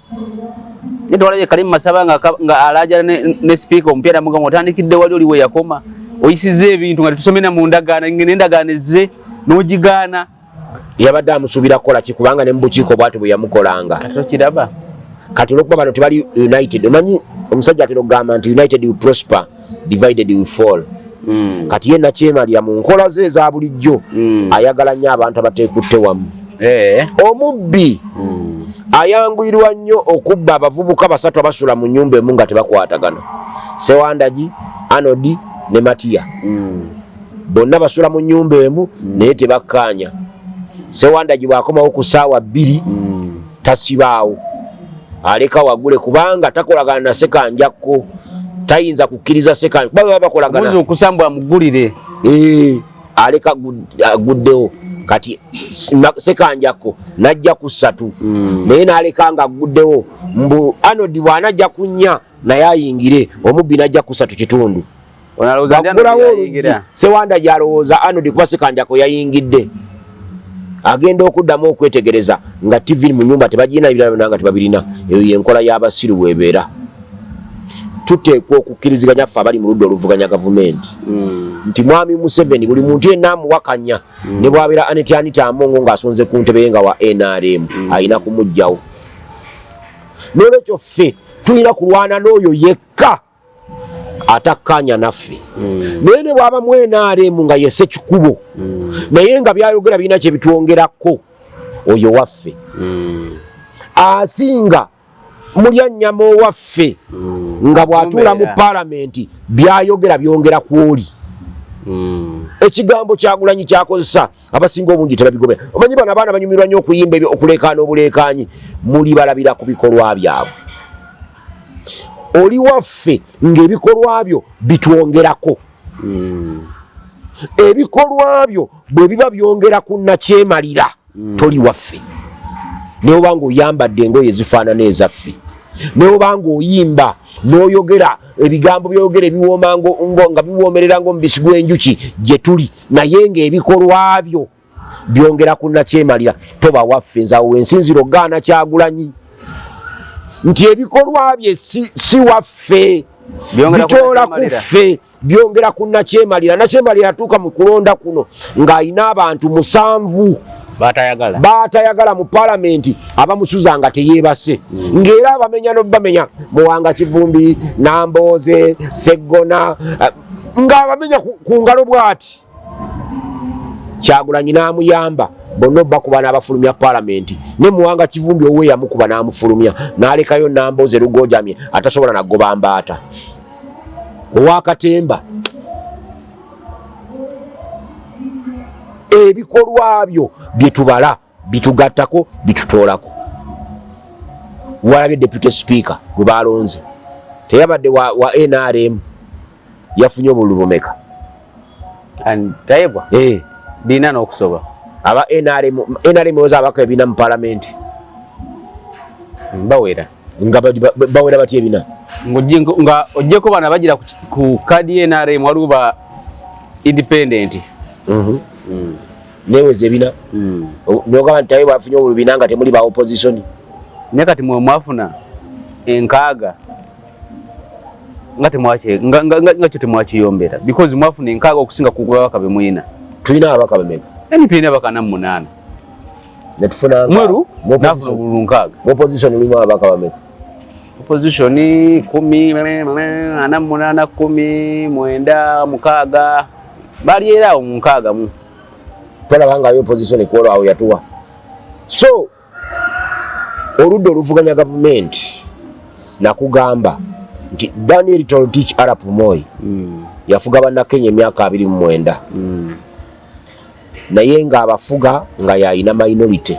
Speaker 2: Naye twalabye Karim Masaba nga alaajana ne speaker omupya namugamba otandikidde wali oli we yakoma. Oyisizza ebintu nga tetusomye na mu ndagaano, n'endagaano ezze n'ogigaana.
Speaker 1: Yabadde amusuubira kukola ki kubanga ne mu bukiiko bw'atyo bwe yamukolanga.
Speaker 2: Kati tokiraba.
Speaker 1: Kati olw'okuba bano tebali united, omanyi omusajja atera okugamba nti united we prosper, divided we fall. Kati ye nakyemalira mu nkola ze eza bulijjo, ayagala nnyo abantu abateekutte wamu. Omubbi ayanguyirwa nnyo okubba abavubuka basatu abasula mu nnyumba emu nga tebakwatagana. Sewandagi, Anodi ne Matiya. Bonna basula mu nnyumba emu naye tebakkaanya. Sewandagi bw'akomawo ku ssaawa 2 tasibaawo. Aleka wagule kubanga takolagana na Ssekanjakko. Tayinza kukkiriza Ssekanja kuba baba bakolagana.
Speaker 2: Muzi okusambwa amugulire.
Speaker 1: Aleka aguddewo. Kati Ssekanjakko n'ajja ku 3. Naye n'aleka nga aguddewo. Mbu Anodi bw'anajja ku 4 naye ayingire, omubbi n'ajja ku 3 kitundu.
Speaker 2: Baggulawo
Speaker 1: oluggi, Sewandagi alowooza Anodi kuba Ssekanjakko yayingidde. Agenda okuddamu okwetegereza nga TV mu nnyumba tebagirina, ebirala byonna nga tebabirina. Eyo y'enkola y'abasiru bw'ebeera. Tuteekwa okukkiriziganya ffe abali mu ludda oluvuganya gavumenti. Nti Mwami Museveni buli muntu yenna amuwakanya, ne bw'abeera Annet Anita Among ng'asonze ku ntebe ye nga wa NRM, alina kumuggyawo. N'olwekyo ffe tulina kulwana n'oyo yekka atakkaanya naffe. Naye ne bw'aba mu NRM nga ye Ssekikubo, naye nga by'ayogera birina kye bitwongerako, oyo waffe. Asinga mulya nnyama owaffe nga bw'atuula mu paalamenti by'ayogera byongera kw'oli. Ekigambo Kyagulanyi ky'akozesa abasinga obungi tebabigobera. Omanyi bano abaana banyumirwa nnyo okuyimba ebyo, okuleekaana obuleekaanyi, muli balabira ku bikolwa byabwe. Oli waffe ng'ebikolwa byo bitwongerako. Ebikolwa byo bwe biba byongera ku nnakyemalira, toli waffe. Ne oba ng'oyambadde engoye ezifaanana ezaffe. Newoba ng'oyimba n'oyogera ebigambo by'oyogera ebiwooma nga biwoomerera ng'omubisi gw'enjuki gye tuli, naye ng'ebikolwa byo byongera ku nakyemalira, toba waffe. Nze awo wensinzira okugaana Kyagulanyi nti ebikolwa bye si waffe, bitoola ku ffe, byongera ku nakyemalira. Nakyemalira atuuka mu kulonda kuno ng'alina abantu 7 baatayagala mu palamenti abamusuza nga teyeebase, ng'era abamenya n'obamenya, Muwanga Kivumbi, Nambooze, Seggona, ng'abamenya ku ngalo bw'ati. Kyagulanyi n'amuyamba bonna obakuba n'abafulumya palamenti, ne Muwanga Kivumbi owuwe yamukuba n'amufulumya, n'alekayo Nambooze Lugojamye atasobola nagoba mbaata owakatemba. Ebikolwa byo byetubala bitugattako, bitutoolako. Walabye deputy speaker gwe balonze teyabadde wa NRM, yafunye obululu bumeka?
Speaker 2: Tayebwa bina n'okusoba.
Speaker 1: Aba NRM, NRM oza abaka ebina mu palamenti.
Speaker 2: Bawera.
Speaker 1: Nga bawera batya ebina?
Speaker 2: Nga ojjeko bano abagira ku kadi ya NRM, waliwo ba independent.
Speaker 1: Neweza ebina. Nogamba nti Tayebwa afunye obululu bina nga temuli ba opposition.
Speaker 2: Naye kati mwe mwafuna 60 nga temwaki nga kyo temwakiyombera, because mwafuna 60 okusinga ku babaka be muyina.
Speaker 1: Tulina ababaka bameka?
Speaker 2: NP erina ababaka 48.
Speaker 1: Netufuna
Speaker 2: Mweru nafuna obululu 60.
Speaker 1: Mu opposition mulimu ababaka bameka?
Speaker 2: Opposition 10, 48, 10, 9, 6, bali era awo mu 60 mu.
Speaker 1: Tolaba nga opposition kwolwo awo yatuwa. So oludda oluvuganya gavumenti, nakugamba nti Daniel Toroitich arap Moi yafuga bannakenya emyaka 29, naye ng'abafuga nga yalina minority,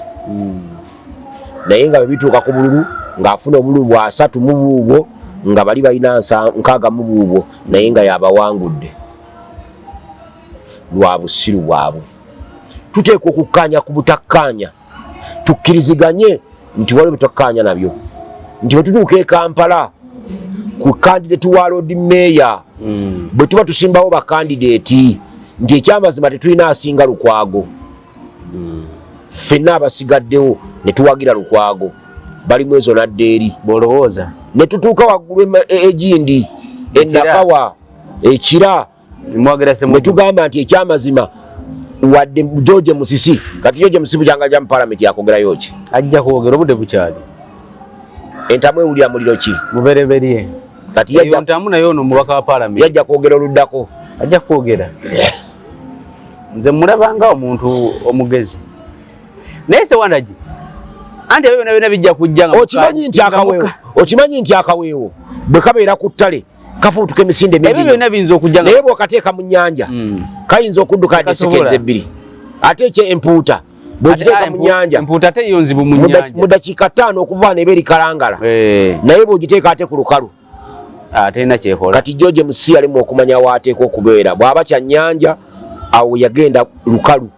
Speaker 1: naye nga bwe bituuka ku bululu ng'afuna obululu bwa 30 mu buubwo, nga bali balina 60 mu buubwo, naye nga yabawangudde lwa busiru bwabwe. Tuteekwa okukkaanya ku butakkaanya, tukkiriziganye nti waliwo byetukkaanya nabyo, nti bwe tutuuka e Kampala ku candidate wa Lord Mayor, bwe tuba tusimbawo bakandidate, nti ekyamazima tetulina asinga Lukwago, ffenna abasigaddewo ne tuwagira Lukwago, balimu ezo nadda eri.
Speaker 2: Bw'olowooza.
Speaker 1: Ne tutuuka waggulu egindi enakawa ekira
Speaker 2: mwagira
Speaker 1: ne tugamba nti ekyamazima wadde George Musisi, kati George Musisi bukyanga ajja mu palamenti yakogerayo ki?
Speaker 2: Ajja kwogera, obudde bukyali.
Speaker 1: Entamu ewulira muliro ki?
Speaker 2: Mubereberye.
Speaker 1: Kati
Speaker 2: eyo ntamu naye ono mubaka wa palamenti
Speaker 1: yajja kwogera oluddako.
Speaker 2: Ajja kwogera. Nze mulabanga omuntu omugezi, naye Sewandagi, anti ebyo byonna byonna bijja kujja nga
Speaker 1: okimanyi nti akaweewo, okimanyi nti akaweewo bwe kabeera ku ttale kafuutuka emisinde mingi.
Speaker 2: Ebyo byonna biyinza okujja
Speaker 1: naye bw'okateeka mu nnyanja kayinza okudduka adde seconds 2. Ate ekyo empuuta bw'ogiteeka mu nnyanja,
Speaker 2: empuuta ate yo nzibu mu nnyanja.
Speaker 1: Mu dakiika 5 okuva neeba eri Kalangala, naye bw'ogiteeka ate ku lukalu
Speaker 2: terina kyekola.
Speaker 1: Kati George Musisi yalimu okumanya waateeka okubeera, bw'aba kyannyanja awo yagenda lukalu.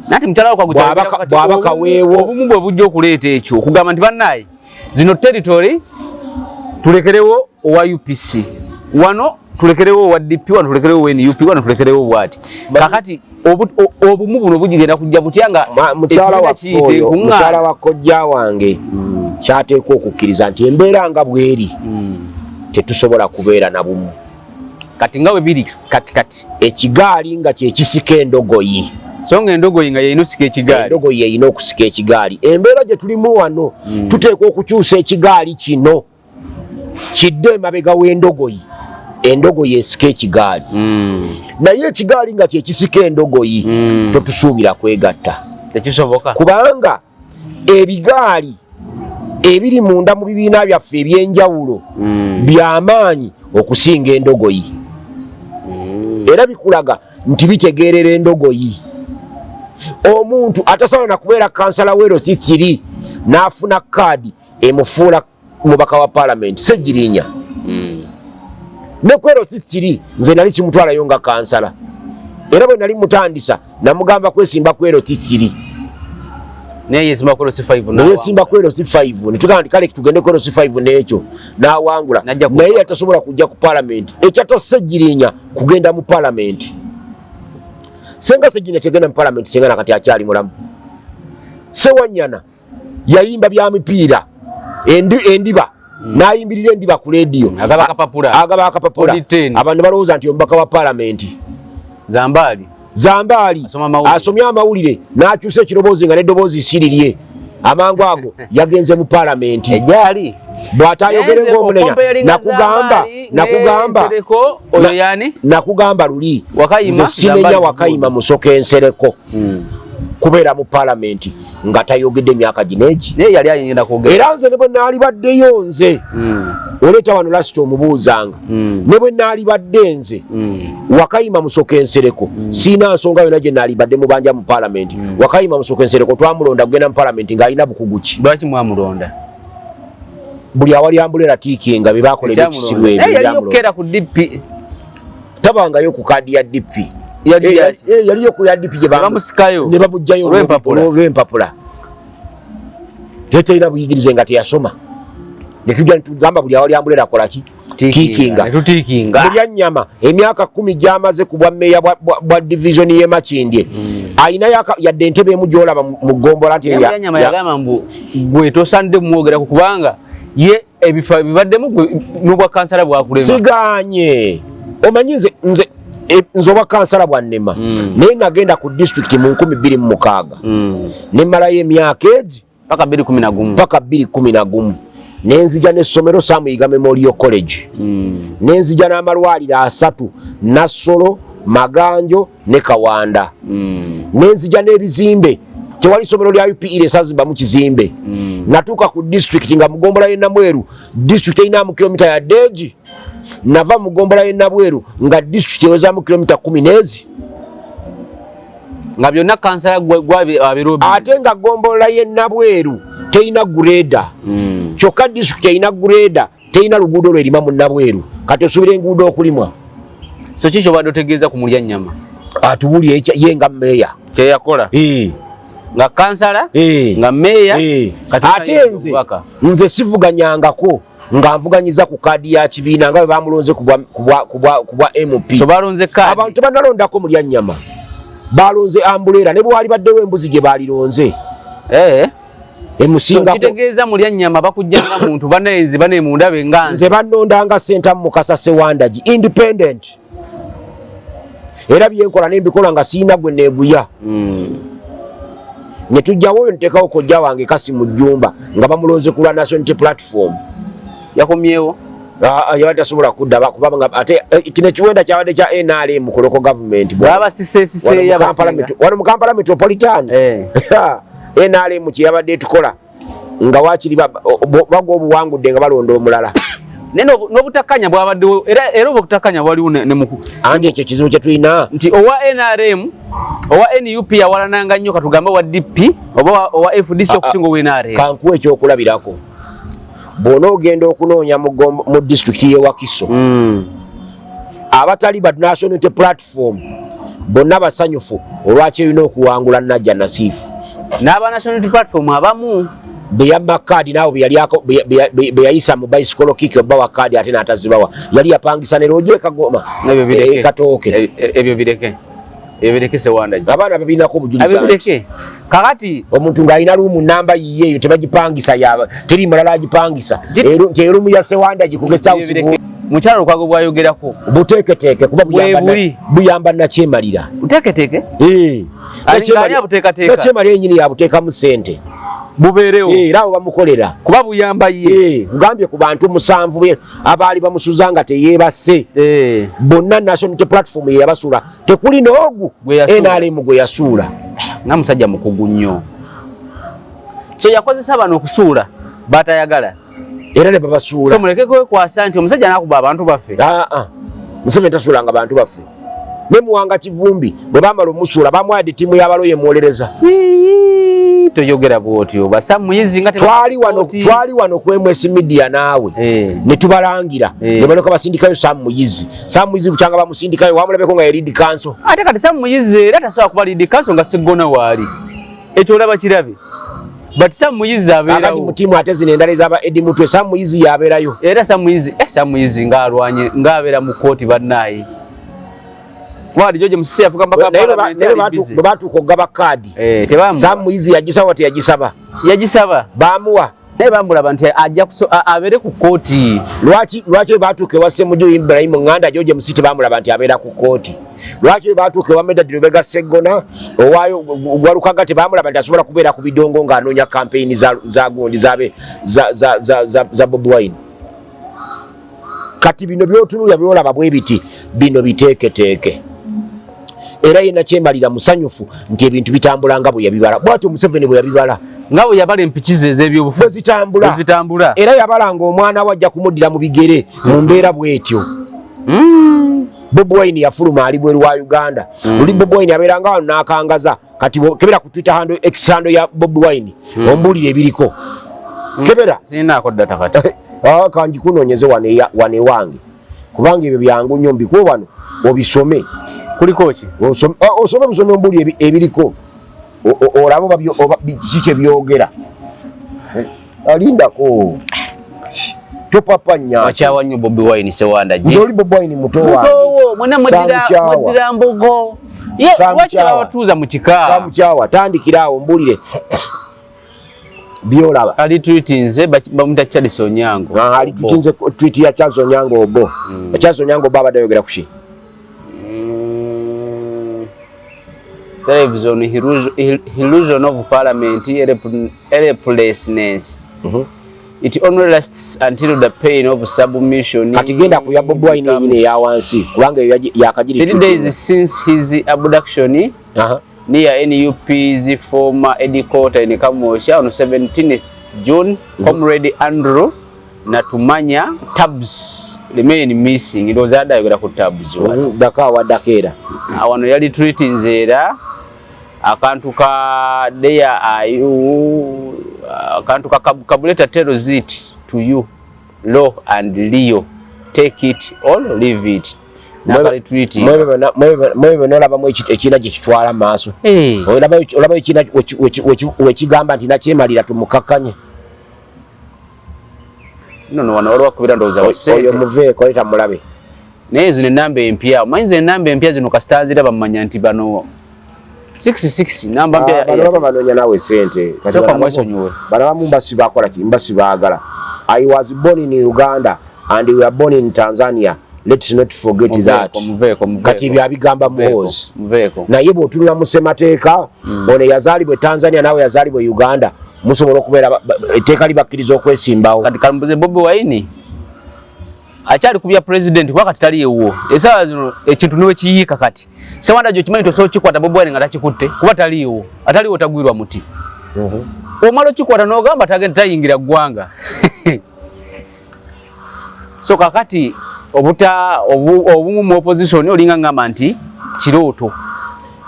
Speaker 2: Nanti mukyala wo
Speaker 1: bw'aba kaweewo.
Speaker 2: Obumu bwe bujja okuleeta ekyo, okugamba nti bannaaye zino territory tulekerewo owa UPC, wano tulekerewo owa DP, wano tulekerewo owa NUP, wano tulekerewo bwati. Kakati obumu buno bugigenda kujja butya nga
Speaker 1: mukyala waffe oyo, mukyala wa kojja wange, kyateekwa okukkiriza nti embeera nga bweri tetusobola kubeera na bumu.
Speaker 2: Kati nga bwe biri kati kati.
Speaker 1: Ekigaali nga kyekisika endogoyi.
Speaker 2: So nga endogoyi nga yeyina osika ekigaali.
Speaker 1: Endogoyi yeyina okusika ekigaali. Embeera gye tulimu wano, tuteekwa okukyusa ekigaali kino kidde emabega w'endogoyi, endogoyi esika ekigaali. Naye ekigaali nga kyekisika endogoyi, totusuubira kwegatta.
Speaker 2: Tekisoboka.
Speaker 1: Kubanga ebigaali ebiri munda mu bibiina byaffe ebyenjawulo byamaanyi okusinga endogoyi, era bikulaga nti bitegeerera endogoyi. Omuntu atasobola na kubeera kansala w'e LC3 n'afuna kaadi emufuula mubaka wa palamenti, Segirinya, ne ku LC3 nze nali kimutwalayo nga kansala, era bwe nali mutandisa namugamba kwesimba ku LC3.
Speaker 2: Naye yesimba ku LC5.
Speaker 1: Neyesimba ku LC5, netugamba nti kale tugende ku LC5 n'ekyo n'awangula, naye yatasobola kujja ku palamenti. Ekyatta Ssegirinya kugenda mu palamenti. Senga Ssegirinya tegenda mu palamenti, senga nakati akyali mulamu. Sewanyana yayimba bya mipiira, endiba n'ayimbirira endiba ku leediyo,
Speaker 2: agaba akapapula,
Speaker 1: agaba akapapula, abantu balowooza nti omubaka wa palamenti.
Speaker 2: Zambaali.
Speaker 1: Zambaali asomye amawulire n'akyusa ekiroboozi nga n'eddoboozi sirirye, amangu ago yagenze mu palamenti.
Speaker 2: Ejali
Speaker 1: bw'atayogere ng'omunenya. Nakugamba, nakugamba, nakugamba luli, nze sinenya Wakayima Musoke Nsereko kubeera mu palamenti nga tayogedde emyaka gino egi. Era nze ne bwe naalibaddeyo nze, oleeta wano lasita omubuuzanga, ne bwe naalibadde nze Wakayima Musoke Nsereko, siina nsonga yonna gye naalibadde mubanja mu palamenti. Wakayima Musoke Nsereko twamulonda kugenda mu palamenti ng'alina bukugu ki?
Speaker 2: Lwaki mwamulonda?
Speaker 1: Buli awali umbrella tiikinga bye bakola ebyekisiru
Speaker 2: ebyo. Ku DP.
Speaker 1: Tabangayo ku kaadi ya DP. Yaliyo ku ya DP
Speaker 2: gye bamusikayo
Speaker 1: ne bamugjayo olw'empapula. Teterina buyigirize nga teyasoma. Netujja netugamba buli awali umbrella akola ki? Tiikinga. Mulya nnyama emyaka 10 gy'amaze ku bwa mmeeya bwa divizoni y'e Makindye, alina yadde entebe emu gy'olaba mu ggombola nti
Speaker 2: Nyama yagamba mbu gwe tosaanidde mumwogerako kubanga ye ebifo bibaddemu n'obwa kansala bwakulema.
Speaker 1: Siganye, omanyi nze obwa kansala bwannema, naye nagenda ku disitulikiti mu 2006, nemmalayo emyaka egi
Speaker 2: paka 2011.
Speaker 1: Paka 2011, nenzija n'essomero Samuyiga Memorial College, nenzija n'amalwaliro 3, Nassolo, Maganjo ne Kawanda, nenzija n'ebizimbe. Tewali ssomero lya UPE lesazimbamu kizimbe. Natuuka ku disitulikiti nga mugombola y'e Namweru disitulikiti erinamu kilomita ya deegi. Nava mu gombola y'e Nabweru nga disitulikiti ewezaamu kilomita 10 n'ezi.
Speaker 2: Nga byonna kansala gwabirobi.
Speaker 1: Ate nga gombola y'e Nabweru terina grader, kyokka disitulikiti erina grader, terina luguudo lwerima mu Nabweru. Kati osuubira enguudo okulimwa?
Speaker 2: So ki kyobadde otegeeza ku mulya nnyama?
Speaker 1: Atuwulye ye nga mmeeya
Speaker 2: kyeyakola nga kansala, nga mmeeya.
Speaker 1: Ate nze sivuganyangako nga nvuganyiza ku kaadi ya kibiina nga bwe bamulonze ku bwa MP.
Speaker 2: So balonze kaadi.
Speaker 1: Abantu tebanalondako mulya nnyama, balonze umbrella, ne bwali baddewo embuzi gye balironze. Emusinga.
Speaker 2: Kitegeeza mulya nnyama bakujjanga muntu banenzi bane mundabe nga
Speaker 1: nze bannondanga Ssentamu Mukasa Ssewandagi independent, era byenkola nembikola nga siina gwe neeguya. Ne tujjawo oyo, nteekawo kojja wange Kasimu Jjumba nga bamulonze ku lwa National Unity Platform.
Speaker 2: Yakomyewo?
Speaker 1: Yabadde tasobola kudda kubanga ate kino ekiwenda kyabadde kya NRM ku local government. Wano mu Kampala Metropolitan NRM kyeyabadde etukola nga wakiri bagwa obuwangudde nga balonda omulala.
Speaker 2: Naye n'obutakkanya bwabaddewo, era obutakkanya bwaliwo ne muku.
Speaker 1: Anti ekyo kizibu kye tulina.
Speaker 2: Nti owa NRM, owa NUP yawalananga nnyo, katugambe owa DP oba owa FDC okusinga owa NRM.
Speaker 1: Kankuwa ekyokulabirako. Bw'onoogenda okunoonya mu disitulikiti y'e Wakiso, abatali ba National Unity Platform bonna basanyufu olwakyerina okuwangula Najja Nasiifu.
Speaker 2: N'aba National Unity Platform abamu
Speaker 1: beyamma kaadi naawe beyayisa mu bicycle kick obawa kaadi ate n'atazibawa, yali yapangisa ne loogi ekagoma ekatooke.
Speaker 2: Ebyo bireke, ebyo bireke Sewandagi.
Speaker 1: Abaana babinako obujulizi.
Speaker 2: Ebyo bireke. Kakati
Speaker 1: omuntu ng'alina room namba yiye eyo tebagipangisa, yaba teri mulala agipangisa, nti eroom ya Sewandagi ku guest house.
Speaker 2: Mukyala Lukwago bwayogerako
Speaker 1: buteeketeeke kuba buyamba nakyemalira.
Speaker 2: Buteeketeeke?
Speaker 1: Nakyemalira yenyini yabuteekamu ssente.
Speaker 2: Bubeerewo.
Speaker 1: Era awo bamukolera.
Speaker 2: Kuba buyamba ye.
Speaker 1: Ngambye ku bantu 7 abaali bamusuza nga teyeebase, bonna National Unity Platform ye yabasuula, tekuli n'ogu NRM gwe yasuula.
Speaker 2: Nga musajja mukugu nnyo. So yakozesa bano okusuula batayagala.
Speaker 1: Era ne babasuula.
Speaker 2: So muleke kwekwasa nti omusajja n'akuba abantu baffe.
Speaker 1: Museveni tasuulanga bantu baffe. Ne Muwanga Kivumbi bwe bamala omusuula bamuwadde ttiimu y'abaloye emwolereza.
Speaker 2: Toyogera bw'otyo basa muyizi nga
Speaker 1: twali wano ku MS Media naawe ne tubalangira, ne balyoka basindikayo Sam Muyizi. Sam Muyizi bukyanga bamusindikayo wamulabeko nga ye lead counsel.
Speaker 2: Ate kati Sam Muyizi era tasobola kuba lead counsel nga Sseggona waali. Ekyo olaba kirabe. But Sam Muyizi
Speaker 1: Kakati
Speaker 2: abeerawo.
Speaker 1: mu tiimu ate zino endala ezaba Eddie Mutwe, Sam Muyizi yabeerayo.
Speaker 2: Era Sam Muyizi, Sam Muyizi ng'alwanye, ng'abeera mu kkooti bannaaye. Kuba George Musisi yafuga mpaka
Speaker 1: Naye
Speaker 2: parliament
Speaker 1: naye
Speaker 2: ali busy.
Speaker 1: bwe batuuka okugaba kaadi,
Speaker 2: Tebamuwa.
Speaker 1: Sam Muyizi yagisaba, teyagisaba?
Speaker 2: Yagisaba.
Speaker 1: Baamuwa.
Speaker 2: Naye bamulaba nti ajja abeere ku kkooti.
Speaker 1: Lwaki bwe batuuka ewa Ssemujju Ibrahim Nganda, George Musisi tebamulaba nti abeera ku kkooti? Lwaki bwe batuuka ewa Medard Lubega Sseggona owaayo Walukaga tebamulaba nti asobola kubeera ku bidongo ng'anoonya campaign za gundi zabe za Bobi Wine? Kati bino by'otunulira by'olaba bwe biti, bino biteeketeeke. Era ye nakyemalira musanyufu nti ebintu bitambula nga bwe yabibala. Bw'atyo Museveni bwe yabibala.
Speaker 2: Nga bwe yabala empiki ze ez'ebyobufuzi.
Speaker 1: Bwe zitambula.
Speaker 2: Bwe zitambula.
Speaker 1: Era yabala ng'omwana we ajja kumuddira mu bigere mu mbeera bw'etyo. Bobi Wine yafuluma ali bweru wa Uganda. Luli Bobi Wine abeera nga wano n'akangaza. Kati kebera ku Twitter handle, X handle ya Bobi Wine. Ombuulire ebiriko. Kebera.
Speaker 2: Sirinaako data kati.
Speaker 1: Kanjikunoonyeze wano ewange. Kubanga ebyo byangu nnyo, mbikuwe wano obisome.
Speaker 2: Kuliko ki?
Speaker 1: Osome busome ombuulire ebiriko. Olabe oba kiki kye byogera. Alindako. Topapa nnyo.
Speaker 2: Wakyawa nnyo Bobi Wine Sewanda gye.
Speaker 1: Nze oli Bobi Wine muto wange.
Speaker 2: Mutowo, mwenna
Speaker 1: Samukyawa.
Speaker 2: mweddira mbogo. Ye,
Speaker 1: Samukyawa.
Speaker 2: lwaki abatuuza mu kika?
Speaker 1: Samukyawa, tandikira awo mbuulire by'olaba.
Speaker 2: Ali tweetinze, bamuyita Charles Onyango.
Speaker 1: Ali tweetinze tweet ya Charles Onyango Obo. Charles Onyango Obo abadde ayogera ku ki?
Speaker 2: Television illusion of parliament helplessness. It only lasts until the pain of submission.
Speaker 1: Kati genda ku ya Bobi Wine yennyini eya wansi, kubanga eyo yakagiri
Speaker 2: 3 days since his abduction. Near NUP's former headquarters in Kamwokya on 17 June, Comrade Andrew Natumanya Tabs remain missing. Ndowooza yadde ayogera ku Tabs wano.
Speaker 1: Daka wa Dakeera.
Speaker 2: Wano yali tweetinze era akantu ka there are you, akantu ka Kabuleta tells it to you low and Leo, take it or leave it. Nakali tweeting.
Speaker 1: Mwebe bonna olabamu ekiina gye kitwala mu maaso. Olabayo ekiina wekigamba nti nakyemalira tumukakkanye.
Speaker 2: No, no, wano waliwo akubira ndowooza we ssente.
Speaker 1: Oyo muveeko, leeta mulabe.
Speaker 2: Naye zino ennamba empya, omanyi zino ennamba empya zino kasita nziraba mmanya nti bano 66 namba mpya ya
Speaker 1: Bano baba banoonya naawe ssente. Kati
Speaker 2: Sooka
Speaker 1: bano
Speaker 2: mwesonyiwe.
Speaker 1: Bano abamu mbasi bakola ki? Mbasi baagala. I was born in Uganda and we were born in Tanzania. Let's not forget
Speaker 2: Muveeko,
Speaker 1: that.
Speaker 2: muveeko, muveeko.
Speaker 1: Kati ebyo abigamba
Speaker 2: Muveeko,
Speaker 1: Muhoozi.
Speaker 2: muveeko.
Speaker 1: Naye bw'otunula mu ssemateeka, ono yazaalibwa e Tanzania naawe yazaalibwa e Uganda, musobola okubeera etteeka libakkiriza okwesimbawo.
Speaker 2: Kati kambuze Bobi Wine akyali kubya president kuba kati tali ewuwo. Essaawa zino ekintu niwe kiyiika kati. Sewanda gyo kimanyi tosobola kukikwata Bobi Wine nga takikutte kuba taliiwo. Ataliiwo tagwirwa muti. Omala okikwata n'ogamba tagenda tayingira ggwanga. So kakati obumu mu opposition olinga ngamba nti kirooto.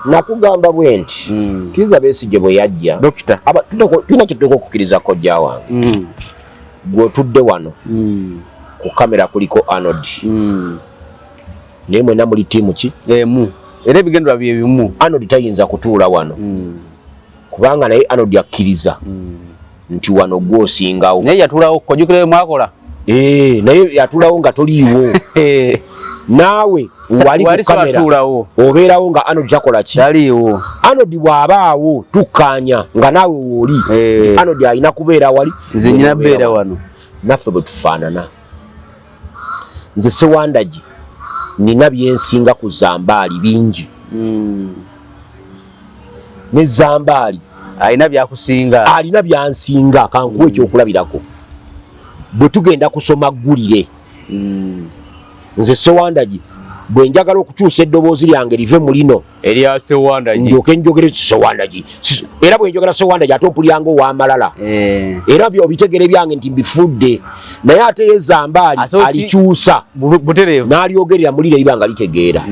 Speaker 1: Nakugamba bwe nti, Kizza Besigye bwe yajja,
Speaker 2: Dokita.
Speaker 1: Tulina kye tuteekwa okukkiriza kojja wange. Gwe otudde wano. Ku kamera kuliko Arnold. Naye mwenna muli ttiimu ki?
Speaker 2: Emu. Era ebigendwa bye bimu.
Speaker 1: Arnold tayinza kutuula wano. Kubanga naye Arnold akkiriza nti wano gw'osingawo.
Speaker 2: Naye yatuulawo, kojjukira bye mwakola.
Speaker 1: Naye yatuulawo nga toliiwo. Naawe wali ku
Speaker 2: Wali
Speaker 1: kamera.
Speaker 2: swatuulawo.
Speaker 1: Obeerawo nga Arnold takola ki?
Speaker 2: Taliiwo.
Speaker 1: Arnold bw'abaawo tukkaanya nga naawe w'oli. Arnold alina kubeera wali.
Speaker 2: Nze nnyina beera wano.
Speaker 1: Naffe bwe tufaanana. Nze Sewandagi nina bye nsinga ku Zambaali bingi. Ne Zambaali
Speaker 2: alina byakusinga.
Speaker 1: Alina byansinga, kankuwe ekyokulabirako. Bwe tugenda kusoma ggulire. Nze Sewandagi bwe njagala okukyusa eddoboozi lyange live mu lino
Speaker 2: erya Sewandagi,
Speaker 1: ndyoke njogere Sewandagi. Era bwe njogera Sewandagi ate ompulira ng'ow'amalala. Era obitegere byange nti mbifudde. Naye ate ye Zambaali alikyusa
Speaker 2: butereevu.
Speaker 1: N'alyogerera mu liri eriba nga litegeera.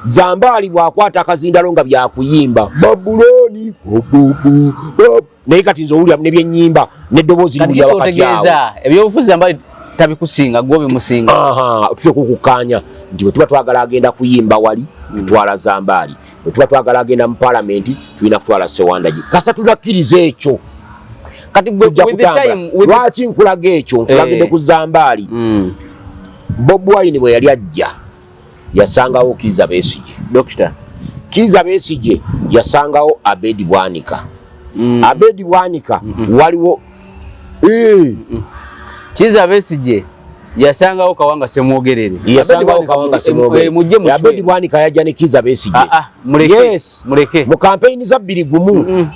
Speaker 1: Zambaali bw'akwata akazindalo nga byakuyimba Babulooni, bu, bu, bu, bu. Naye kati nze owulira ne bye nnyimba n'eddoboozi
Speaker 2: Kati
Speaker 1: liwulira wakati awo.
Speaker 2: kyotegeeza, ebyobufuzi Zambaali tabikusinga, gwe obimusinga.
Speaker 1: Tuteekwa okukkaanya nti bwe tuba twagala agenda kuyimba wali, tutwala Zambaali. Bwe tuba twagala agenda mu paalamenti, tulina kutwala Sewandagi. Kasita tunakkiriza ekyo.
Speaker 2: Kati
Speaker 1: Tujja kutambula. Lwaki nkulaga ekyo? Nkulagidde ku Zambaali. Bobi Wine bwe yali ajja yasangawo Kiiza Besigye.
Speaker 2: Doctor.
Speaker 1: Kiiza Besigye yasangawo Abedi Bwanika. Abedi Bwanika waliwo
Speaker 2: Kiiza Besigye yasangawo Kawanga Semwogerere.
Speaker 1: Yasangawo Kawanga Semwogerere.
Speaker 2: Mujje mutwe.
Speaker 1: Abedi Bwanika yajja ne Kiiza Besigye.
Speaker 2: Ah, ah, muleke.
Speaker 1: Yes.
Speaker 2: Muleke.
Speaker 1: Mu kampeyini za 2-1.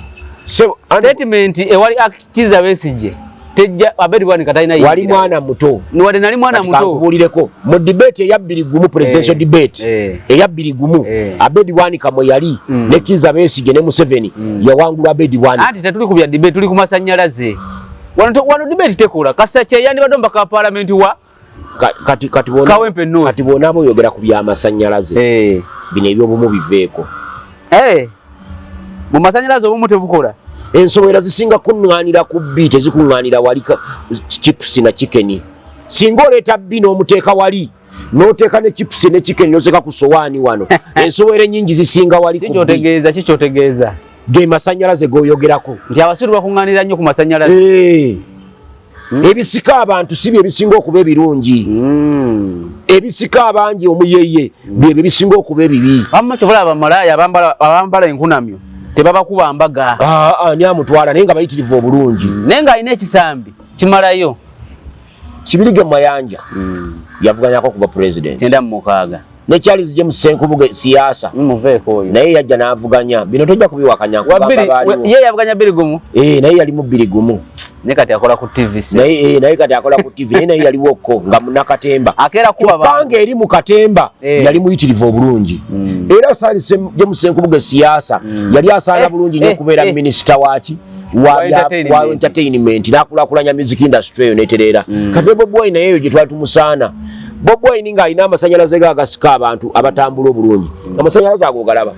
Speaker 2: Statement ewali Kiiza Besigye tejja Abedi Bwanika talina
Speaker 1: Wali
Speaker 2: yingira.
Speaker 1: mwana muto.
Speaker 2: Wadde nali mwana
Speaker 1: Kati
Speaker 2: muto.
Speaker 1: kankubuulireko mu debate eya 2-1 presidential debate eya 2-1 Abedi Bwanika mwe yali ne Kiiza Besigye ne Museveni yawangula Abedi Bwanika.
Speaker 2: Anti tetuli ku bya debate, tuli ku masannyalaze. Wano debate tekola. Kasakye yandibadde omubaka wa parliament wa
Speaker 1: Kati bona
Speaker 2: Kawempe North.
Speaker 1: Kati bona abo yogera ku bya masannyalaze. Bino ebyobumu biveeko.
Speaker 2: Mu masannyalaze obumu tebukola.
Speaker 1: Ensowera zisinga kuŋŋaanira ku bbi, tezikuŋŋaanira wali chips na chicken. Singa oleeta bbi n'omuteeka wali, n'oteeka ne chips ne chicken n'oteeka ku sowaani wano. Ensowera ennyingi zisinga wali ku bbi.
Speaker 2: Kikyotegeeza, kikyotegeeza.
Speaker 1: Ge masannyalaze g'oyogerako.
Speaker 2: Nti abasiru bakuŋŋaanira nnyo ku masannyalaze.
Speaker 1: Ebisika abantu si bye bisinga okuba ebirungi. Ebisika abangi omuyeye bye bisinga okuba ebibi.
Speaker 2: Wamma kyova olaba bamalaaya abambala enkunamyo tebabakuba mbaga.
Speaker 1: Ani amutwala naye nga bayitirivu obulungi.
Speaker 2: Naye ng'alina ekisambi kimalayo.
Speaker 1: Kibirige Mayanja yavuganyako kuba president.
Speaker 2: 96.
Speaker 1: Ne Charles James Ssenkubuge siasa.
Speaker 2: Muveeko oyo.
Speaker 1: Naye yajja n'avuganya. Bino tojja kubiwakanya
Speaker 2: Wa
Speaker 1: kubanga
Speaker 2: bbiri,
Speaker 1: baaliwo.
Speaker 2: ye yavuganya 2-1.
Speaker 1: Naye yali mu 2-1.
Speaker 2: Naye kati akola ku TV se.
Speaker 1: Naye kati akola ku TV. Naye yaliwo ko nga munnakatemba.
Speaker 2: Akeera kuba
Speaker 1: Kyokka
Speaker 2: bantu.
Speaker 1: ng'eri mu katemba yali muyitirivu obulungi. Era Charles James Ssenkubuge siasa yali asaana bulungi nnyo okubeera minisita waaki?
Speaker 2: Wa entertainment.
Speaker 1: Wa entertainment n'akulaakulanya music industry eyo n'etereera. Kati Bobi Wine naye eyo gye twali tumusaana. Bobi Wine ng'alina amasannyalaze ge agasika abantu abatambula obulungi. Amasannyalaze ago ogalaba.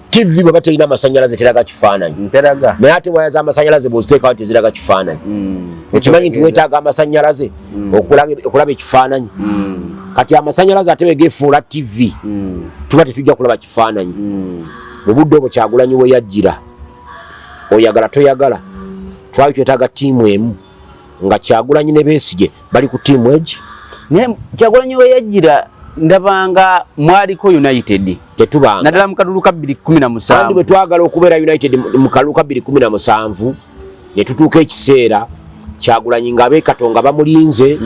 Speaker 1: TV bw'eba terina amasannyalaze teraga kifaananyi.
Speaker 2: Nteraga.
Speaker 1: Naye ate waya z'amasannyalaze bw'oziteekawo teziraga kifaananyi. Okimanyi nti weetaaga amasannyalaze okulaba ekifaananyi. Kati amasannyalaze ate bwe geefuula TV, tuba tetujja kulaba kifaananyi. Mu budde obwo Kyagulanyi we yajjira, oyagala toyagala, twali twetaaga ttiimu emu nga Kyagulanyi ne Besigye bali ku ttiimu egi.
Speaker 2: Naye Kyagulanyi we yajjira ndabanga mwaliko United.
Speaker 1: Tetubanga.
Speaker 2: Naddala mu kalulu ka bbiri kumi na musanvu.
Speaker 1: Kandi bwe twagala okubeera United mu kalulu ka bbiri kumi na musanvu, ne tutuuka ekiseera Kyagulanyi ng'ab'e Katonga bamulinze,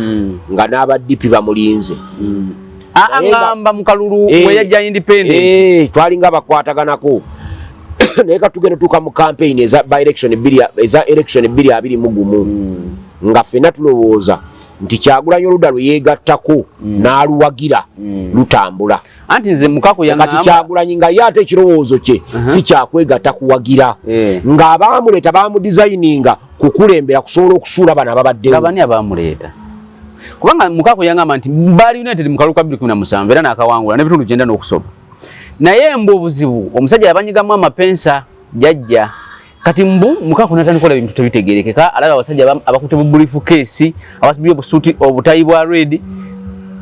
Speaker 1: nga n'aba DP bamulinze. Naye nga
Speaker 2: Angamba mu kalulu we yajja independent.
Speaker 1: Twalinga abakwataganako. Naye ka tugenda tuuka mu campaign eza by election bbiri, eza election bbiri abiri mu gumu. Nga ffenna tulowooza nti Kyagulanyi oludda lwe yeegattako n'aluwagira lutambula.
Speaker 2: Anti nze Mukaku
Speaker 1: Kati
Speaker 2: yaŋŋamba
Speaker 1: Kyagulanyi nga ye ate ekirowoozo kye si kyakwegatta kuwagira. Ng'abaamuleeta baamudesigninga kukulembera kusobola okusuula bano ababaddewo.
Speaker 2: Nga bani abaamuleeta? Kubanga Mukaku yaŋŋamba nti baali United mu kalulu ka bbiri kumi na musanvu era n'akawangula n'ebitundu kyenda n'okusoba. Naye mbu obuzibu omusajja yabanyigamu amapensa jajja. Kati mbu Mukaku n'atandika okulaba ebintu tebitegeerekeka, alaba abasajja abakutte bu briefcase, abasibye obusuuti obutayi bwa red,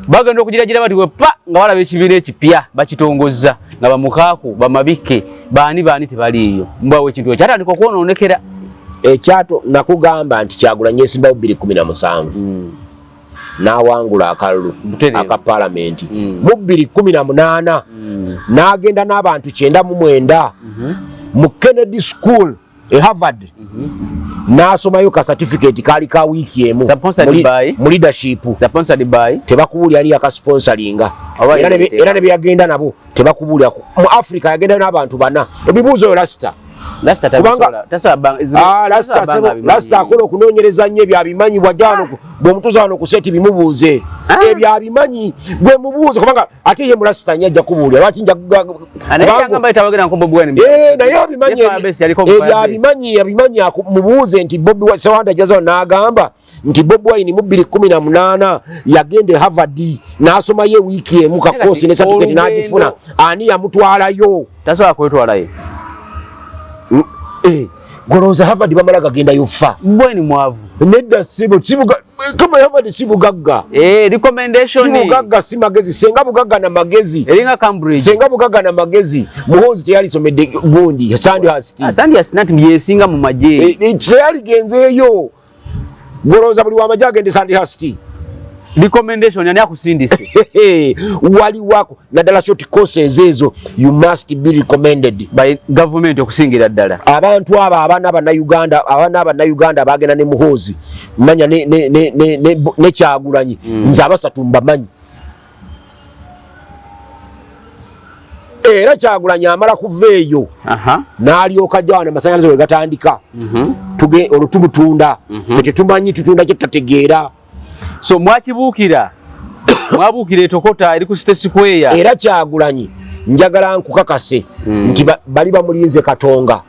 Speaker 2: bagenda okugiragira bati wepa nga balaba ekibiina ekipya bakitongozza nga bamukaku bamabikke baani baani tebaliiyo. Mbu awo ekintu ekyatandika okwonoonekera.
Speaker 1: Ekyato nakugamba nti Kyagulanyi yeesimbawo bbiri kumi na musanvu. N'awangula akalulu aka paalamenti. Mu bbiri kumi na munaana n'agenda n'abantu 99 mu Kennedy School e Harvard. N'asomayo ka certificate kaali ka wiiki emu
Speaker 2: Sponsored by?
Speaker 1: mu leadership.
Speaker 2: Sponsored by?
Speaker 1: Tebakubuulira ani yakasponsoringa.
Speaker 2: Oba
Speaker 1: Era
Speaker 2: yali
Speaker 1: ne be yagenda nabo tebakubuulira. Mu Africa yagendayo n'abantu bana. Ebibuuzo oyo Rasta.
Speaker 2: Rasta
Speaker 1: Kubanga
Speaker 2: tasobola, tasobola
Speaker 1: Rasta
Speaker 2: tasobola
Speaker 1: sebo,
Speaker 2: banga abimanyi.
Speaker 1: Rasta akola okunoonyereza nnyo ebyo abimanyi, bw'ajja wano bw'omutuuza wano ku seti bimubuuze. Ebyo abimanyi, gwe mubuuze kubanga ate ye mu Rasta nnyo ajja kubuulira. Lwaki nja
Speaker 2: Naye
Speaker 1: kubanga
Speaker 2: yagamba nti tawagera nko Bobi Wine.
Speaker 1: Naye abimanyi
Speaker 2: Ye Firebase yaliko mu
Speaker 1: ebyo
Speaker 2: Firebase.
Speaker 1: abimanyi mubuuze nti Bobi Wine, Sewanda ajja wano n'agamba nti Bobi Wine mu bbiri kumi na munaana yagenda e Harvard n'asomayo ewiiki emu ka
Speaker 2: Naye
Speaker 1: koosi ne
Speaker 2: kati
Speaker 1: certificate
Speaker 2: olugendo
Speaker 1: n'agifuna. Ani yamutwalayo?
Speaker 2: Tasobola kwetwalayo.
Speaker 1: Golowooza Harvard bamala gagenda yofa.
Speaker 2: Bweni mwavu.
Speaker 1: Nedda sibo sibuga kama Harvard si bugagga.
Speaker 2: Eh, recommendation.
Speaker 1: Si bugagga si magezi senga bugagga na magezi.
Speaker 2: Eringa Cambridge.
Speaker 1: Senga bugagga na magezi. Muhoozi teyali somedde gundi Sandhurst.
Speaker 2: Ah, Sandhurst nati yesinga mu magye.
Speaker 1: Eh, teyali genzeeyo. Golowooza buli wamagye agende Sandhurst.
Speaker 2: Recommendation yani akusindise.
Speaker 1: Wali wako naddala short courses ezo you must be recommended
Speaker 2: by government okusingira ddala.
Speaker 1: Abantu abo abaana bannayuganda abaana bannayuganda bagenda ne Muhoozi manya ne, ne, ne, ne, ne, ne Kyagulanyi nze abasatu mbamanyi. Era Kyagulanyi amala kuva eyo n'alyoka ajja wano amasanyalaze we gatandika olwo tumutunda ffe tetumanyi tutunda kye tutategeera.
Speaker 2: So mwakibuukira mwabuukira etokota eri ku City Square.
Speaker 1: Era Kyagulanyi njagala nkukakase nti bali bamulinze Katonga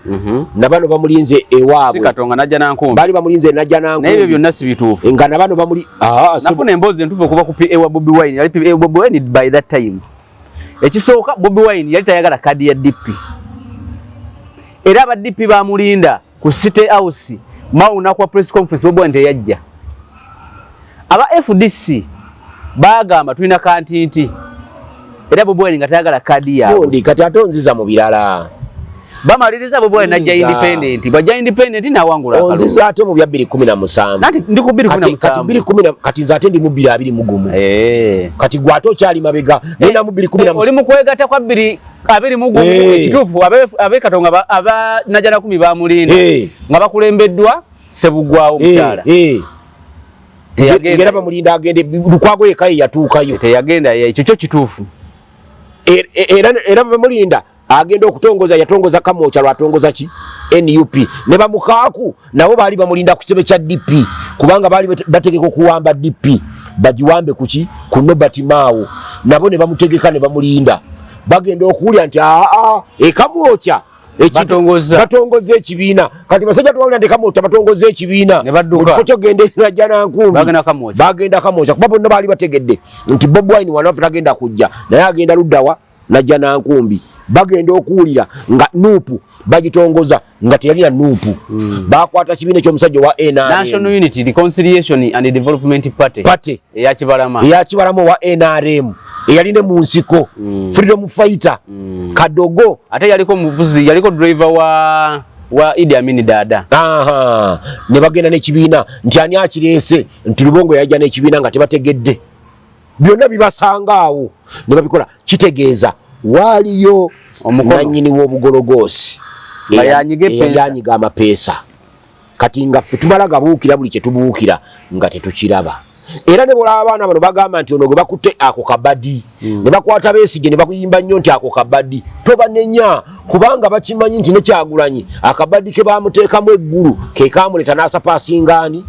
Speaker 1: na bano bamulinze ewaabwe.
Speaker 2: Si Katonga najja nankumbi.
Speaker 1: Bali bamulinze najja nankumbi.
Speaker 2: Naye ebyo byonna si bituufu.
Speaker 1: Nga na bano bamuli
Speaker 2: nafuna emboozi entuufu okuva ku PA wa Bobi Wine. Yali PA wa Bobi Wine by that time. Ekisooka Bobi Wine yali tayagala kadi ya DP. Era aba DP bamulinda ku City House Mao nakwa press conference Bobi Wine teyajja. Aba FDC bagamba tulina kantinti. Era Bobi Wine nga tayagala kadi yaabwe.
Speaker 1: Gundi kati ate onziza mu birala.
Speaker 2: Bamaliriza Bobi Wine najja independent. Bw'ajja independent n'awangula akalulu.
Speaker 1: Onziza ate mu bya 2017.
Speaker 2: Nanti ndi ku 2017.
Speaker 1: Kati bbiri kumi na, kati nze ate ndi mu bbiri abiri mu gumu. Kati gwe ate okyali mabega. Nina mu bbiri kumi na
Speaker 2: Oli mu kwegatta kwa bbiri abiri mu gumu. Ekituufu abe Katonga aba najja na kumi bamulinda. Nga bakulembeddwa Ssebugwawo omukyala.
Speaker 1: Ngera bamulinda agende Lukwago yekka ye yatuukayo.
Speaker 2: Teyagenda, ekyo kyo kituufu.
Speaker 1: Era bamulinda agenda okutongoza, yatongoza Kamwokya lwatongoza ki? NUP. Ne bamukaaku nabo baali bamulinda ku kitebe kya DP kubanga baali bategeka okuwamba DP bagiwambe ku ki? Ku Norbert Mao. Nabo ne bamutegeka ne bamulinda. Bagenda okuwulira nti aa e Kamwokya batongoza ekibiina. Kati basajja twawulira nti Kamwokya batongoza ekibiina.
Speaker 2: Ne badduka.
Speaker 1: Mu kifo ky'okugenda e Najjanankumbi,
Speaker 2: Bagenda Kamwokya.
Speaker 1: Bagenda Kamwokya kuba bonna baali bategedde nti Bobi Wine wano waffe tagenda kujja naye agenda luddawa Najjanankumbi. Bagenda okuwulira nga NUP bagitongoza nga teyalina NUP. Bakwata kibiina eky'omusajja owa NRM.
Speaker 2: National Unity Reconciliation and Development Party.
Speaker 1: Party.
Speaker 2: Eya Kibalama.
Speaker 1: Eya Kibalama owa NRM. Eyali ne mu nsiko. Freedom Fighter. Kadogo.
Speaker 2: Ate yaliko muvuzi, yaliko driver wa Idi Amin Dada.
Speaker 1: Ne bagenda n'ekibiina nti ani akireese nti Lubongo yajja n'ekibiina nga tebategedde. Byonna bibasanga awo ne babikola. Kitegeeza waaliyo
Speaker 2: Omukono.
Speaker 1: nannyini w'obugologoosi
Speaker 2: Nga yanyiga
Speaker 1: eyali
Speaker 2: eppeesa.
Speaker 1: anyiga amapeesa. Kati nga ffe tumala gabuukira buli kye tubuukira nga tetukiraba. Era ne bw'olaba abaana bano bagamba nti ono gwe bakutte ako kabadi. Ne bakwata Besigye ne bakuyimba nnyo nti ako kabadi. Tobanenya kubanga bakimanyi nti ne Kyagulanyi akabadi ke baamuteekamu eggulu ke kaamuleeta n'asapaasinga ani.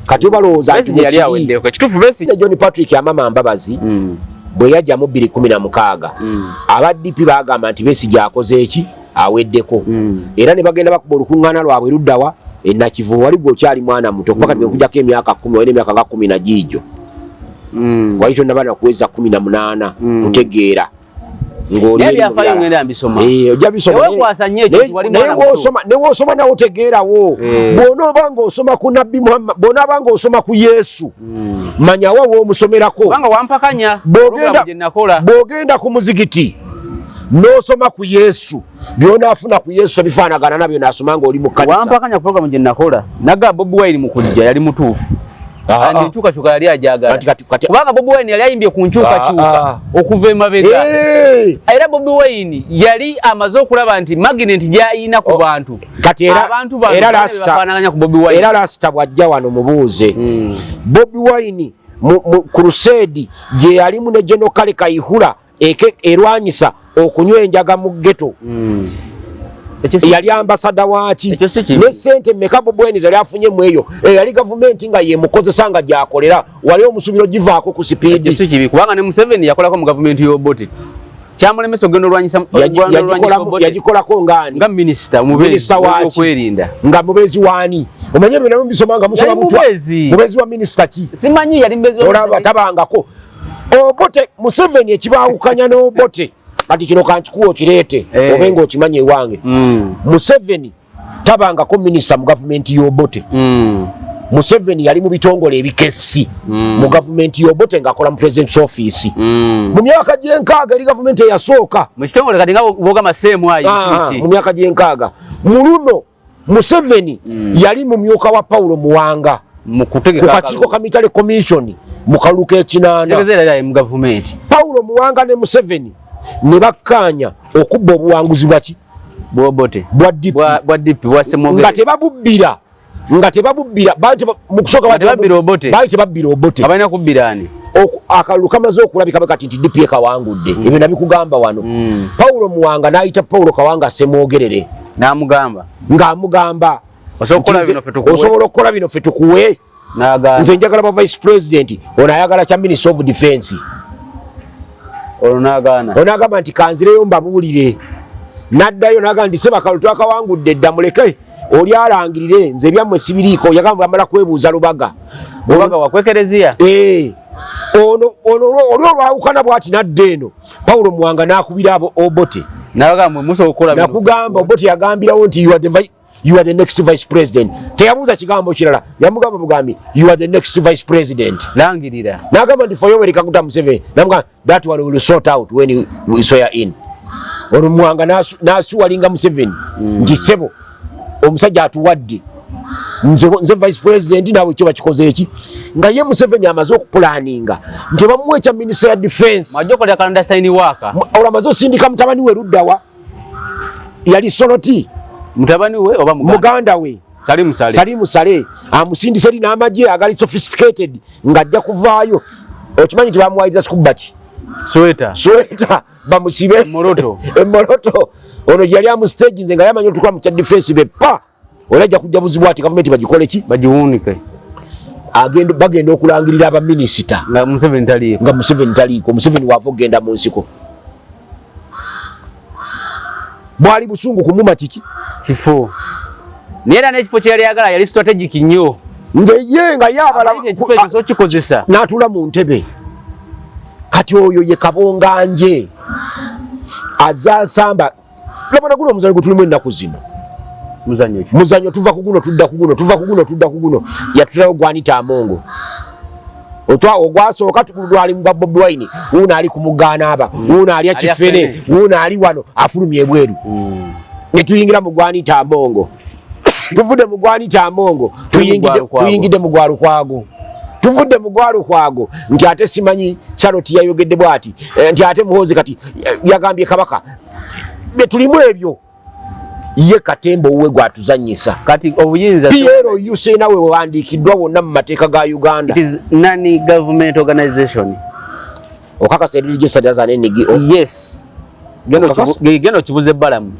Speaker 1: Kati obalowooza nti
Speaker 2: Besigye yali
Speaker 1: ne kiri.
Speaker 2: aweddeko. Ekituufu Besigye.
Speaker 1: Ne John Patrick Amama Mbabazi bwe yajja mu bbiri kumi na mukaaga, aba DP baagamba nti Besigye akoze eki? Aweddeko. Era ne bagenda bakuba olukuŋŋaana lwabwe luddawa e Nakivubo. Wali gwe okyali mwana muto kuba kati bwe emyaka 10, walina emyaka nga 10 na giigyo. Wali tonnaba na kuweza 18 kutegeera. Ng'oli
Speaker 2: Naye
Speaker 1: eri mu
Speaker 2: byafaayo
Speaker 1: byala.
Speaker 2: ngenda mbisoma.
Speaker 1: Ojja bisoma.
Speaker 2: Teweekwasa nnyo ekyo nti wali mwana muto.
Speaker 1: Ne w'osoma nawe otegeerawo. Bw'onooba ng'osoma ku Nabbi Muhammad, bw'onaaba ng'osoma ku Yesu, manya wa w'omusomerako.
Speaker 2: Kubanga wampakanya program gye nakola.
Speaker 1: Bw'ogenda ku muzigiti n'osoma ku Yesu, by'onaafuna ku Yesu bifaanagana na by'onaasoma ng'oli mu kkanisa.
Speaker 2: Wampakanya program gye nakola. Naga Bobi Wine mu kujja yali mutuufu. Kandi enkyukakyuka yali agyagala. Kubanga Bobi Wine yali ayimbye ku nkyukakyuka okuva emabega. Era Bobi Wine yali amaze okulaba nti magnet gy'ayina ku bantu.
Speaker 1: Kati
Speaker 2: Abantu bano
Speaker 1: era
Speaker 2: bali bafaanaganya ku Bobi Wine.
Speaker 1: Era Rasta bw'ajja wano mubuuze. Bobi Wine mu crusade gye yalimu ne General Kale Kayihura erwanyisa okunywa enjaga mu ghetto. Yali ambasada waaki?
Speaker 2: Ekyo si kibi.
Speaker 1: Ne ssente mmeka Bobi Wine zali afunye mu eyo? Eyali gavumenti nga yemukozesa nga gy'akolera. Wali omusuubiro givaako ku sipiidi.
Speaker 2: Ekyo si kibi kubanga ne Museveni yakolako mu gavumenti y'Obote. Kyamulemesa okugenda olwanyisa Obote.
Speaker 1: Yagikolako ng'ani?
Speaker 2: Nga minisita, omubeezi
Speaker 1: Minisita waaki?
Speaker 2: w'okwerinda.
Speaker 1: Nga mubeezi waani? Omanyi ebyo nabyo mbisoma nga musoma
Speaker 2: Yali
Speaker 1: butwa.
Speaker 2: mubeezi.
Speaker 1: Mubeezi wa minisita ki?
Speaker 2: Simanyi yali mubeezi wa
Speaker 1: Olaba
Speaker 2: minisita ki?
Speaker 1: tabangako. Obote, Museveni ekibaawukanya n'Obote. Kati kino kankikuwa okireete, obe ng'okimanyi ewange. Museveni Tabangako minisita mu gavumenti y'Obote. Museveni yali mu bitongole ebikessi mu gavumenti y'Obote ng'akola mu president's office mu myaka gy'enkaaga eri gavumenti eyasooka.
Speaker 2: Mu kitongole kati nga bwogamba CMI.
Speaker 1: Mu myaka gy'enkaaga mu luno Museveni yali mumyuka wa Paulo Muwanga ku kakiiko ka Military Commission mu kalulu k'ekinaana. Paulo Muwanga ne Museveni ne bakkaanya okubba obuwanguzi bwaki bwa DP nga tebabubbira nga tebabubbira mu kusooka baali tebabbira Obote.
Speaker 2: Abalina kubbira ani?
Speaker 1: Akalulu kamaze okulabika kati nti DP kawangudde. Ebyo nabikugamba wano. Paulo Muwanga n'ayita Paulo Kawanga Ssemwogerere
Speaker 2: n'amugamba
Speaker 1: ng'amugamba osobola okukola bino ffe tukuwe, nze njagala ba vice president, ono ayagala kya minister of defense.
Speaker 2: Ono n'agaana.
Speaker 1: Ono agamba nti kanzireyo mbabuulire. N'addayo n'agamba nti sebakalu twakawangudde dda, muleke oli alangirire, nze ebyammwe sibiriiko. Yagamba amala kwebuuza Lubaga.
Speaker 2: Lubaga wa kwekereziya.
Speaker 1: Ono ono oli olwawukana bw'ati n'adda eno, Paulo Muwanga n'akubira abo Obote.
Speaker 2: N'abagamba musobola okukola
Speaker 1: bino. Nakugamba Obote yagambirawo nti you are the next vice president. Teyabuuza kigambo kirala, yamugamba bugambi you are the next vice president.
Speaker 2: Langirira.
Speaker 1: N'agamba nti for Yoweri Kaguta Museveni. N'amugamba that one will sort out when we swear in. Ono Muwanga n'asuwalinga Museveni nti ssebo omusajja atuwadde nze vice president, naawe kyo bakikoze eki, nga ye Museveni amaze okupulaninga nti bamuwa ekya minister ya defense.
Speaker 2: Mwajokolera kalonda saini waka.
Speaker 1: Olwo amaze osindika mutabani we luddawa yali Soloti.
Speaker 2: Mutabani we oba
Speaker 1: muganda we?
Speaker 2: Salim Saleh.
Speaker 1: Salim Saleh amusindise eri n'amagye agali sophisticated ng'ajja kuvaayo. Okimanyi nti bamuwayiza sikubba ki?
Speaker 2: Sweta.
Speaker 1: Sweta bamusibe
Speaker 2: Moroto.
Speaker 1: Emoroto ono yali amustage nze nga yamanyi otukola mu kya defense be pa oli ajja kujja buzibu ati gavumenti bagikole ki?
Speaker 2: Bagiwunike.
Speaker 1: Agenda bagenda okulangirira abaminisita
Speaker 2: nga Museveni taliiko.
Speaker 1: Nga Museveni taliiko. Museveni wava okugenda mu nsiko bwali busungu kumuma kiki
Speaker 2: kifo, naye era n'ekifo kye yali ayagala yali strategic nnyo.
Speaker 1: Ngeye nga yabala
Speaker 2: ekifo ekyo so kikozesa
Speaker 1: n'atuula mu ntebe. Kati oyo ye Kabonganje azasamba labona guno omuzanyo gwe tulimu ennaku zino.
Speaker 2: Muzanyo ki?
Speaker 1: Muzanyo tuva ku guno tudda ku guno, tuva ku guno tudda ku guno. Yatuterawo gwanita Amongo otwa ogwasooka tukudwali mu Bobi Wine, wuuno ali ku mugaanaaba, wuuno alya kifene, wuuno ali wano afulumya ebweru. Ne tuyingira mu gwanita Amongo, tuvudde mu gwanita Amongo tuyingidde mu gwa Lukwago, tuvudde mu gwa Lukwago nti ate simanyi Charlotte yayogedde bwati, nti ate Muhoozi kati yagambye Kabaka bye tulimu ebyo. Ye katemba owuwe gwatuzanyisa.
Speaker 2: Kati obuyinza
Speaker 1: PLU sena we wandiikiddwa wonna mu mateeka ga Uganda.
Speaker 2: It is non government organization.
Speaker 1: Okakasa eri registered as an NGO?
Speaker 2: Yes. Genda okibuze Balamu.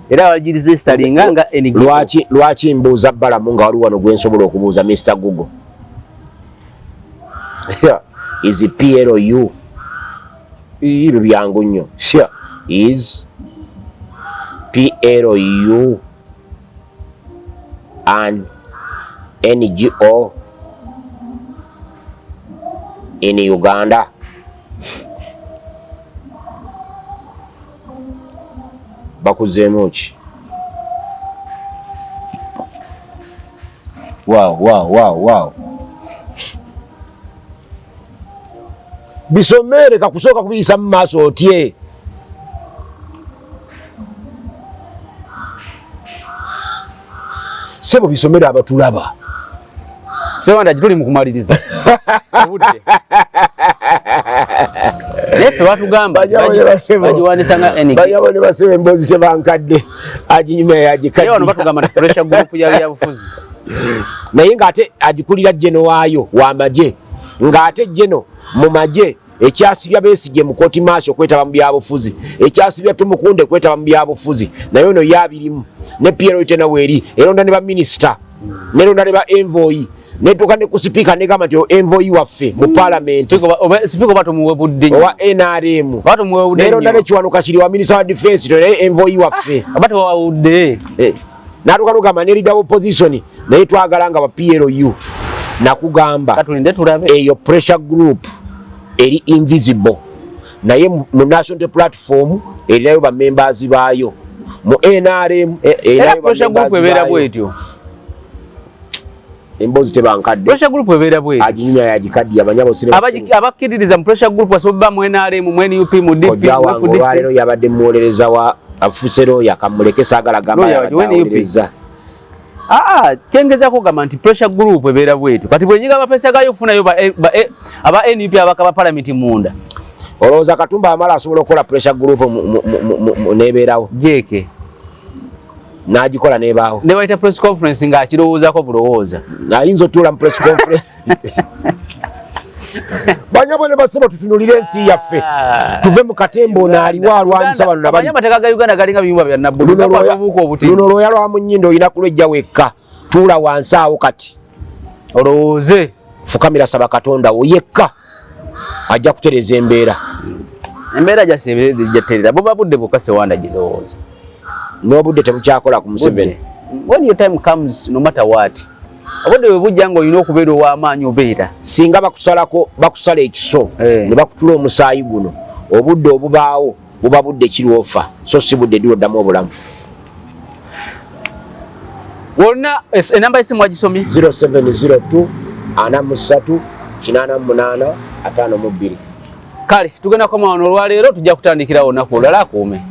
Speaker 2: Era bagiregisteringa nga NGO.
Speaker 1: Lwaki mbuuza Balamu nga waliwo wano gwe nsobola okubuuza Mr Google? Is PLU ebyo byangu nnyo. Sure. Is PLU an NGO in Uganda? Bakuzeemu ki? Wow, wow, wow, wow. Bisomere kakusooka kubiyisa mu maaso otye. Sebo bisomere abatulaba.
Speaker 2: Sewanda tuli mu kumaliriza. Obudde. Naye ffe batugamba bagiwandiisa nga NG.
Speaker 1: Banyabo ne basebo emboozi tebankadde aginyuma yagikadde.
Speaker 2: Naye wano batugamba nti pressure group ya byabufuzi.
Speaker 1: Naye ng'ate agikulira jeno waayo w'amagye, ng'ate jeno mu magye ekyasibya Besigye mu kooti maaso okwetaba mu byabufuzi, ekyasibya Tumukunde kwetaba mu byabufuzi, naye ono ye abirimu ne PLU tena weeri eronda ne baminisita neronda ne ba envoy netuuka ne ku sipiika negamba nti envoy waffe mu palamenti
Speaker 2: Sipiika oba tumuwebudde nnyo.
Speaker 1: Owa NRM.
Speaker 2: Oba tumuwebudde
Speaker 1: neronda
Speaker 2: nnyo.
Speaker 1: Ne Kiwanuka kiri wa minisita wa defense naye envoy waffe.
Speaker 2: Oba tewawudde.
Speaker 1: N'atuuka n'ogamba ne leader opposition naye twagala nga ba PLU. Nakugamba
Speaker 2: Katulinde tulabe.
Speaker 1: Eyo pressure group eri invisible, naye mu National Platform erinayo ba members baayo. Mu NRM
Speaker 2: era pressure group ebeera bwetyo.
Speaker 1: Emboozi teba nkadde.
Speaker 2: Pressure group ebeera bwetyo.
Speaker 1: Aginyumya yagikaddiya banyabo sire.
Speaker 2: Abakkiririza mu pressure group basobola mu NRM, mu NUP, mu DP, mu FDC.
Speaker 1: Olwaleero yabadde muwolereza wa afuse lawyer, kamuleke, saagala gamba yabadde awolereza.
Speaker 2: Aa, kyengezako kugamba nti pressure group ebeera bwetyo. Kati bwenyiga amapesa gayo okufunayo aba NUP abaka ba parliament munda.
Speaker 1: Olowooza Katumba Amala asobola okukola pressure group n'ebeerawo?
Speaker 2: Jeeke.
Speaker 1: N'agikola n'ebaawo.
Speaker 2: Ne bayita press conference ng'akirowoozaako bulowooza.
Speaker 1: Ayinza otuula mu press conference. Banyabo ne basebo, tutunulire ensi yaffe, tuve mu katemba. Ono aliwo alwanyisa bano nabali.
Speaker 2: Amateeka ga Uganda galinga biyumba bya Nabbudu, gakwata obuwuka obuti.
Speaker 1: Luno lwoya lwa mu nnyindo, olina kulwejja wekka. Tuula wansi awo kati.
Speaker 2: Olowooze.
Speaker 1: Fukamira, saba Katonda wo yekka, ajja kutereeza embeera.
Speaker 2: Embeera jaterera buba budde bwokka. Sewanda girowooza.
Speaker 1: N'obudde tebukyakola ku Museveni.
Speaker 2: When your time comes, no matter what, obudde bwe bujja ng'olina okubeera ow'amaanyi, obeera.
Speaker 1: Singa bakusalako, bakusala ekiso ne bakutula omusaayi guno, obudde obubaawo buba budde kirwofa, so si budde ddi oddamu obulamu.
Speaker 2: Wonna enamba y'essimu wagisomye?
Speaker 1: 0702 43 88 52.
Speaker 2: Kale tugenda koma wano olwaleero, tujja kutandikirawo olunaku olulala. Akuume.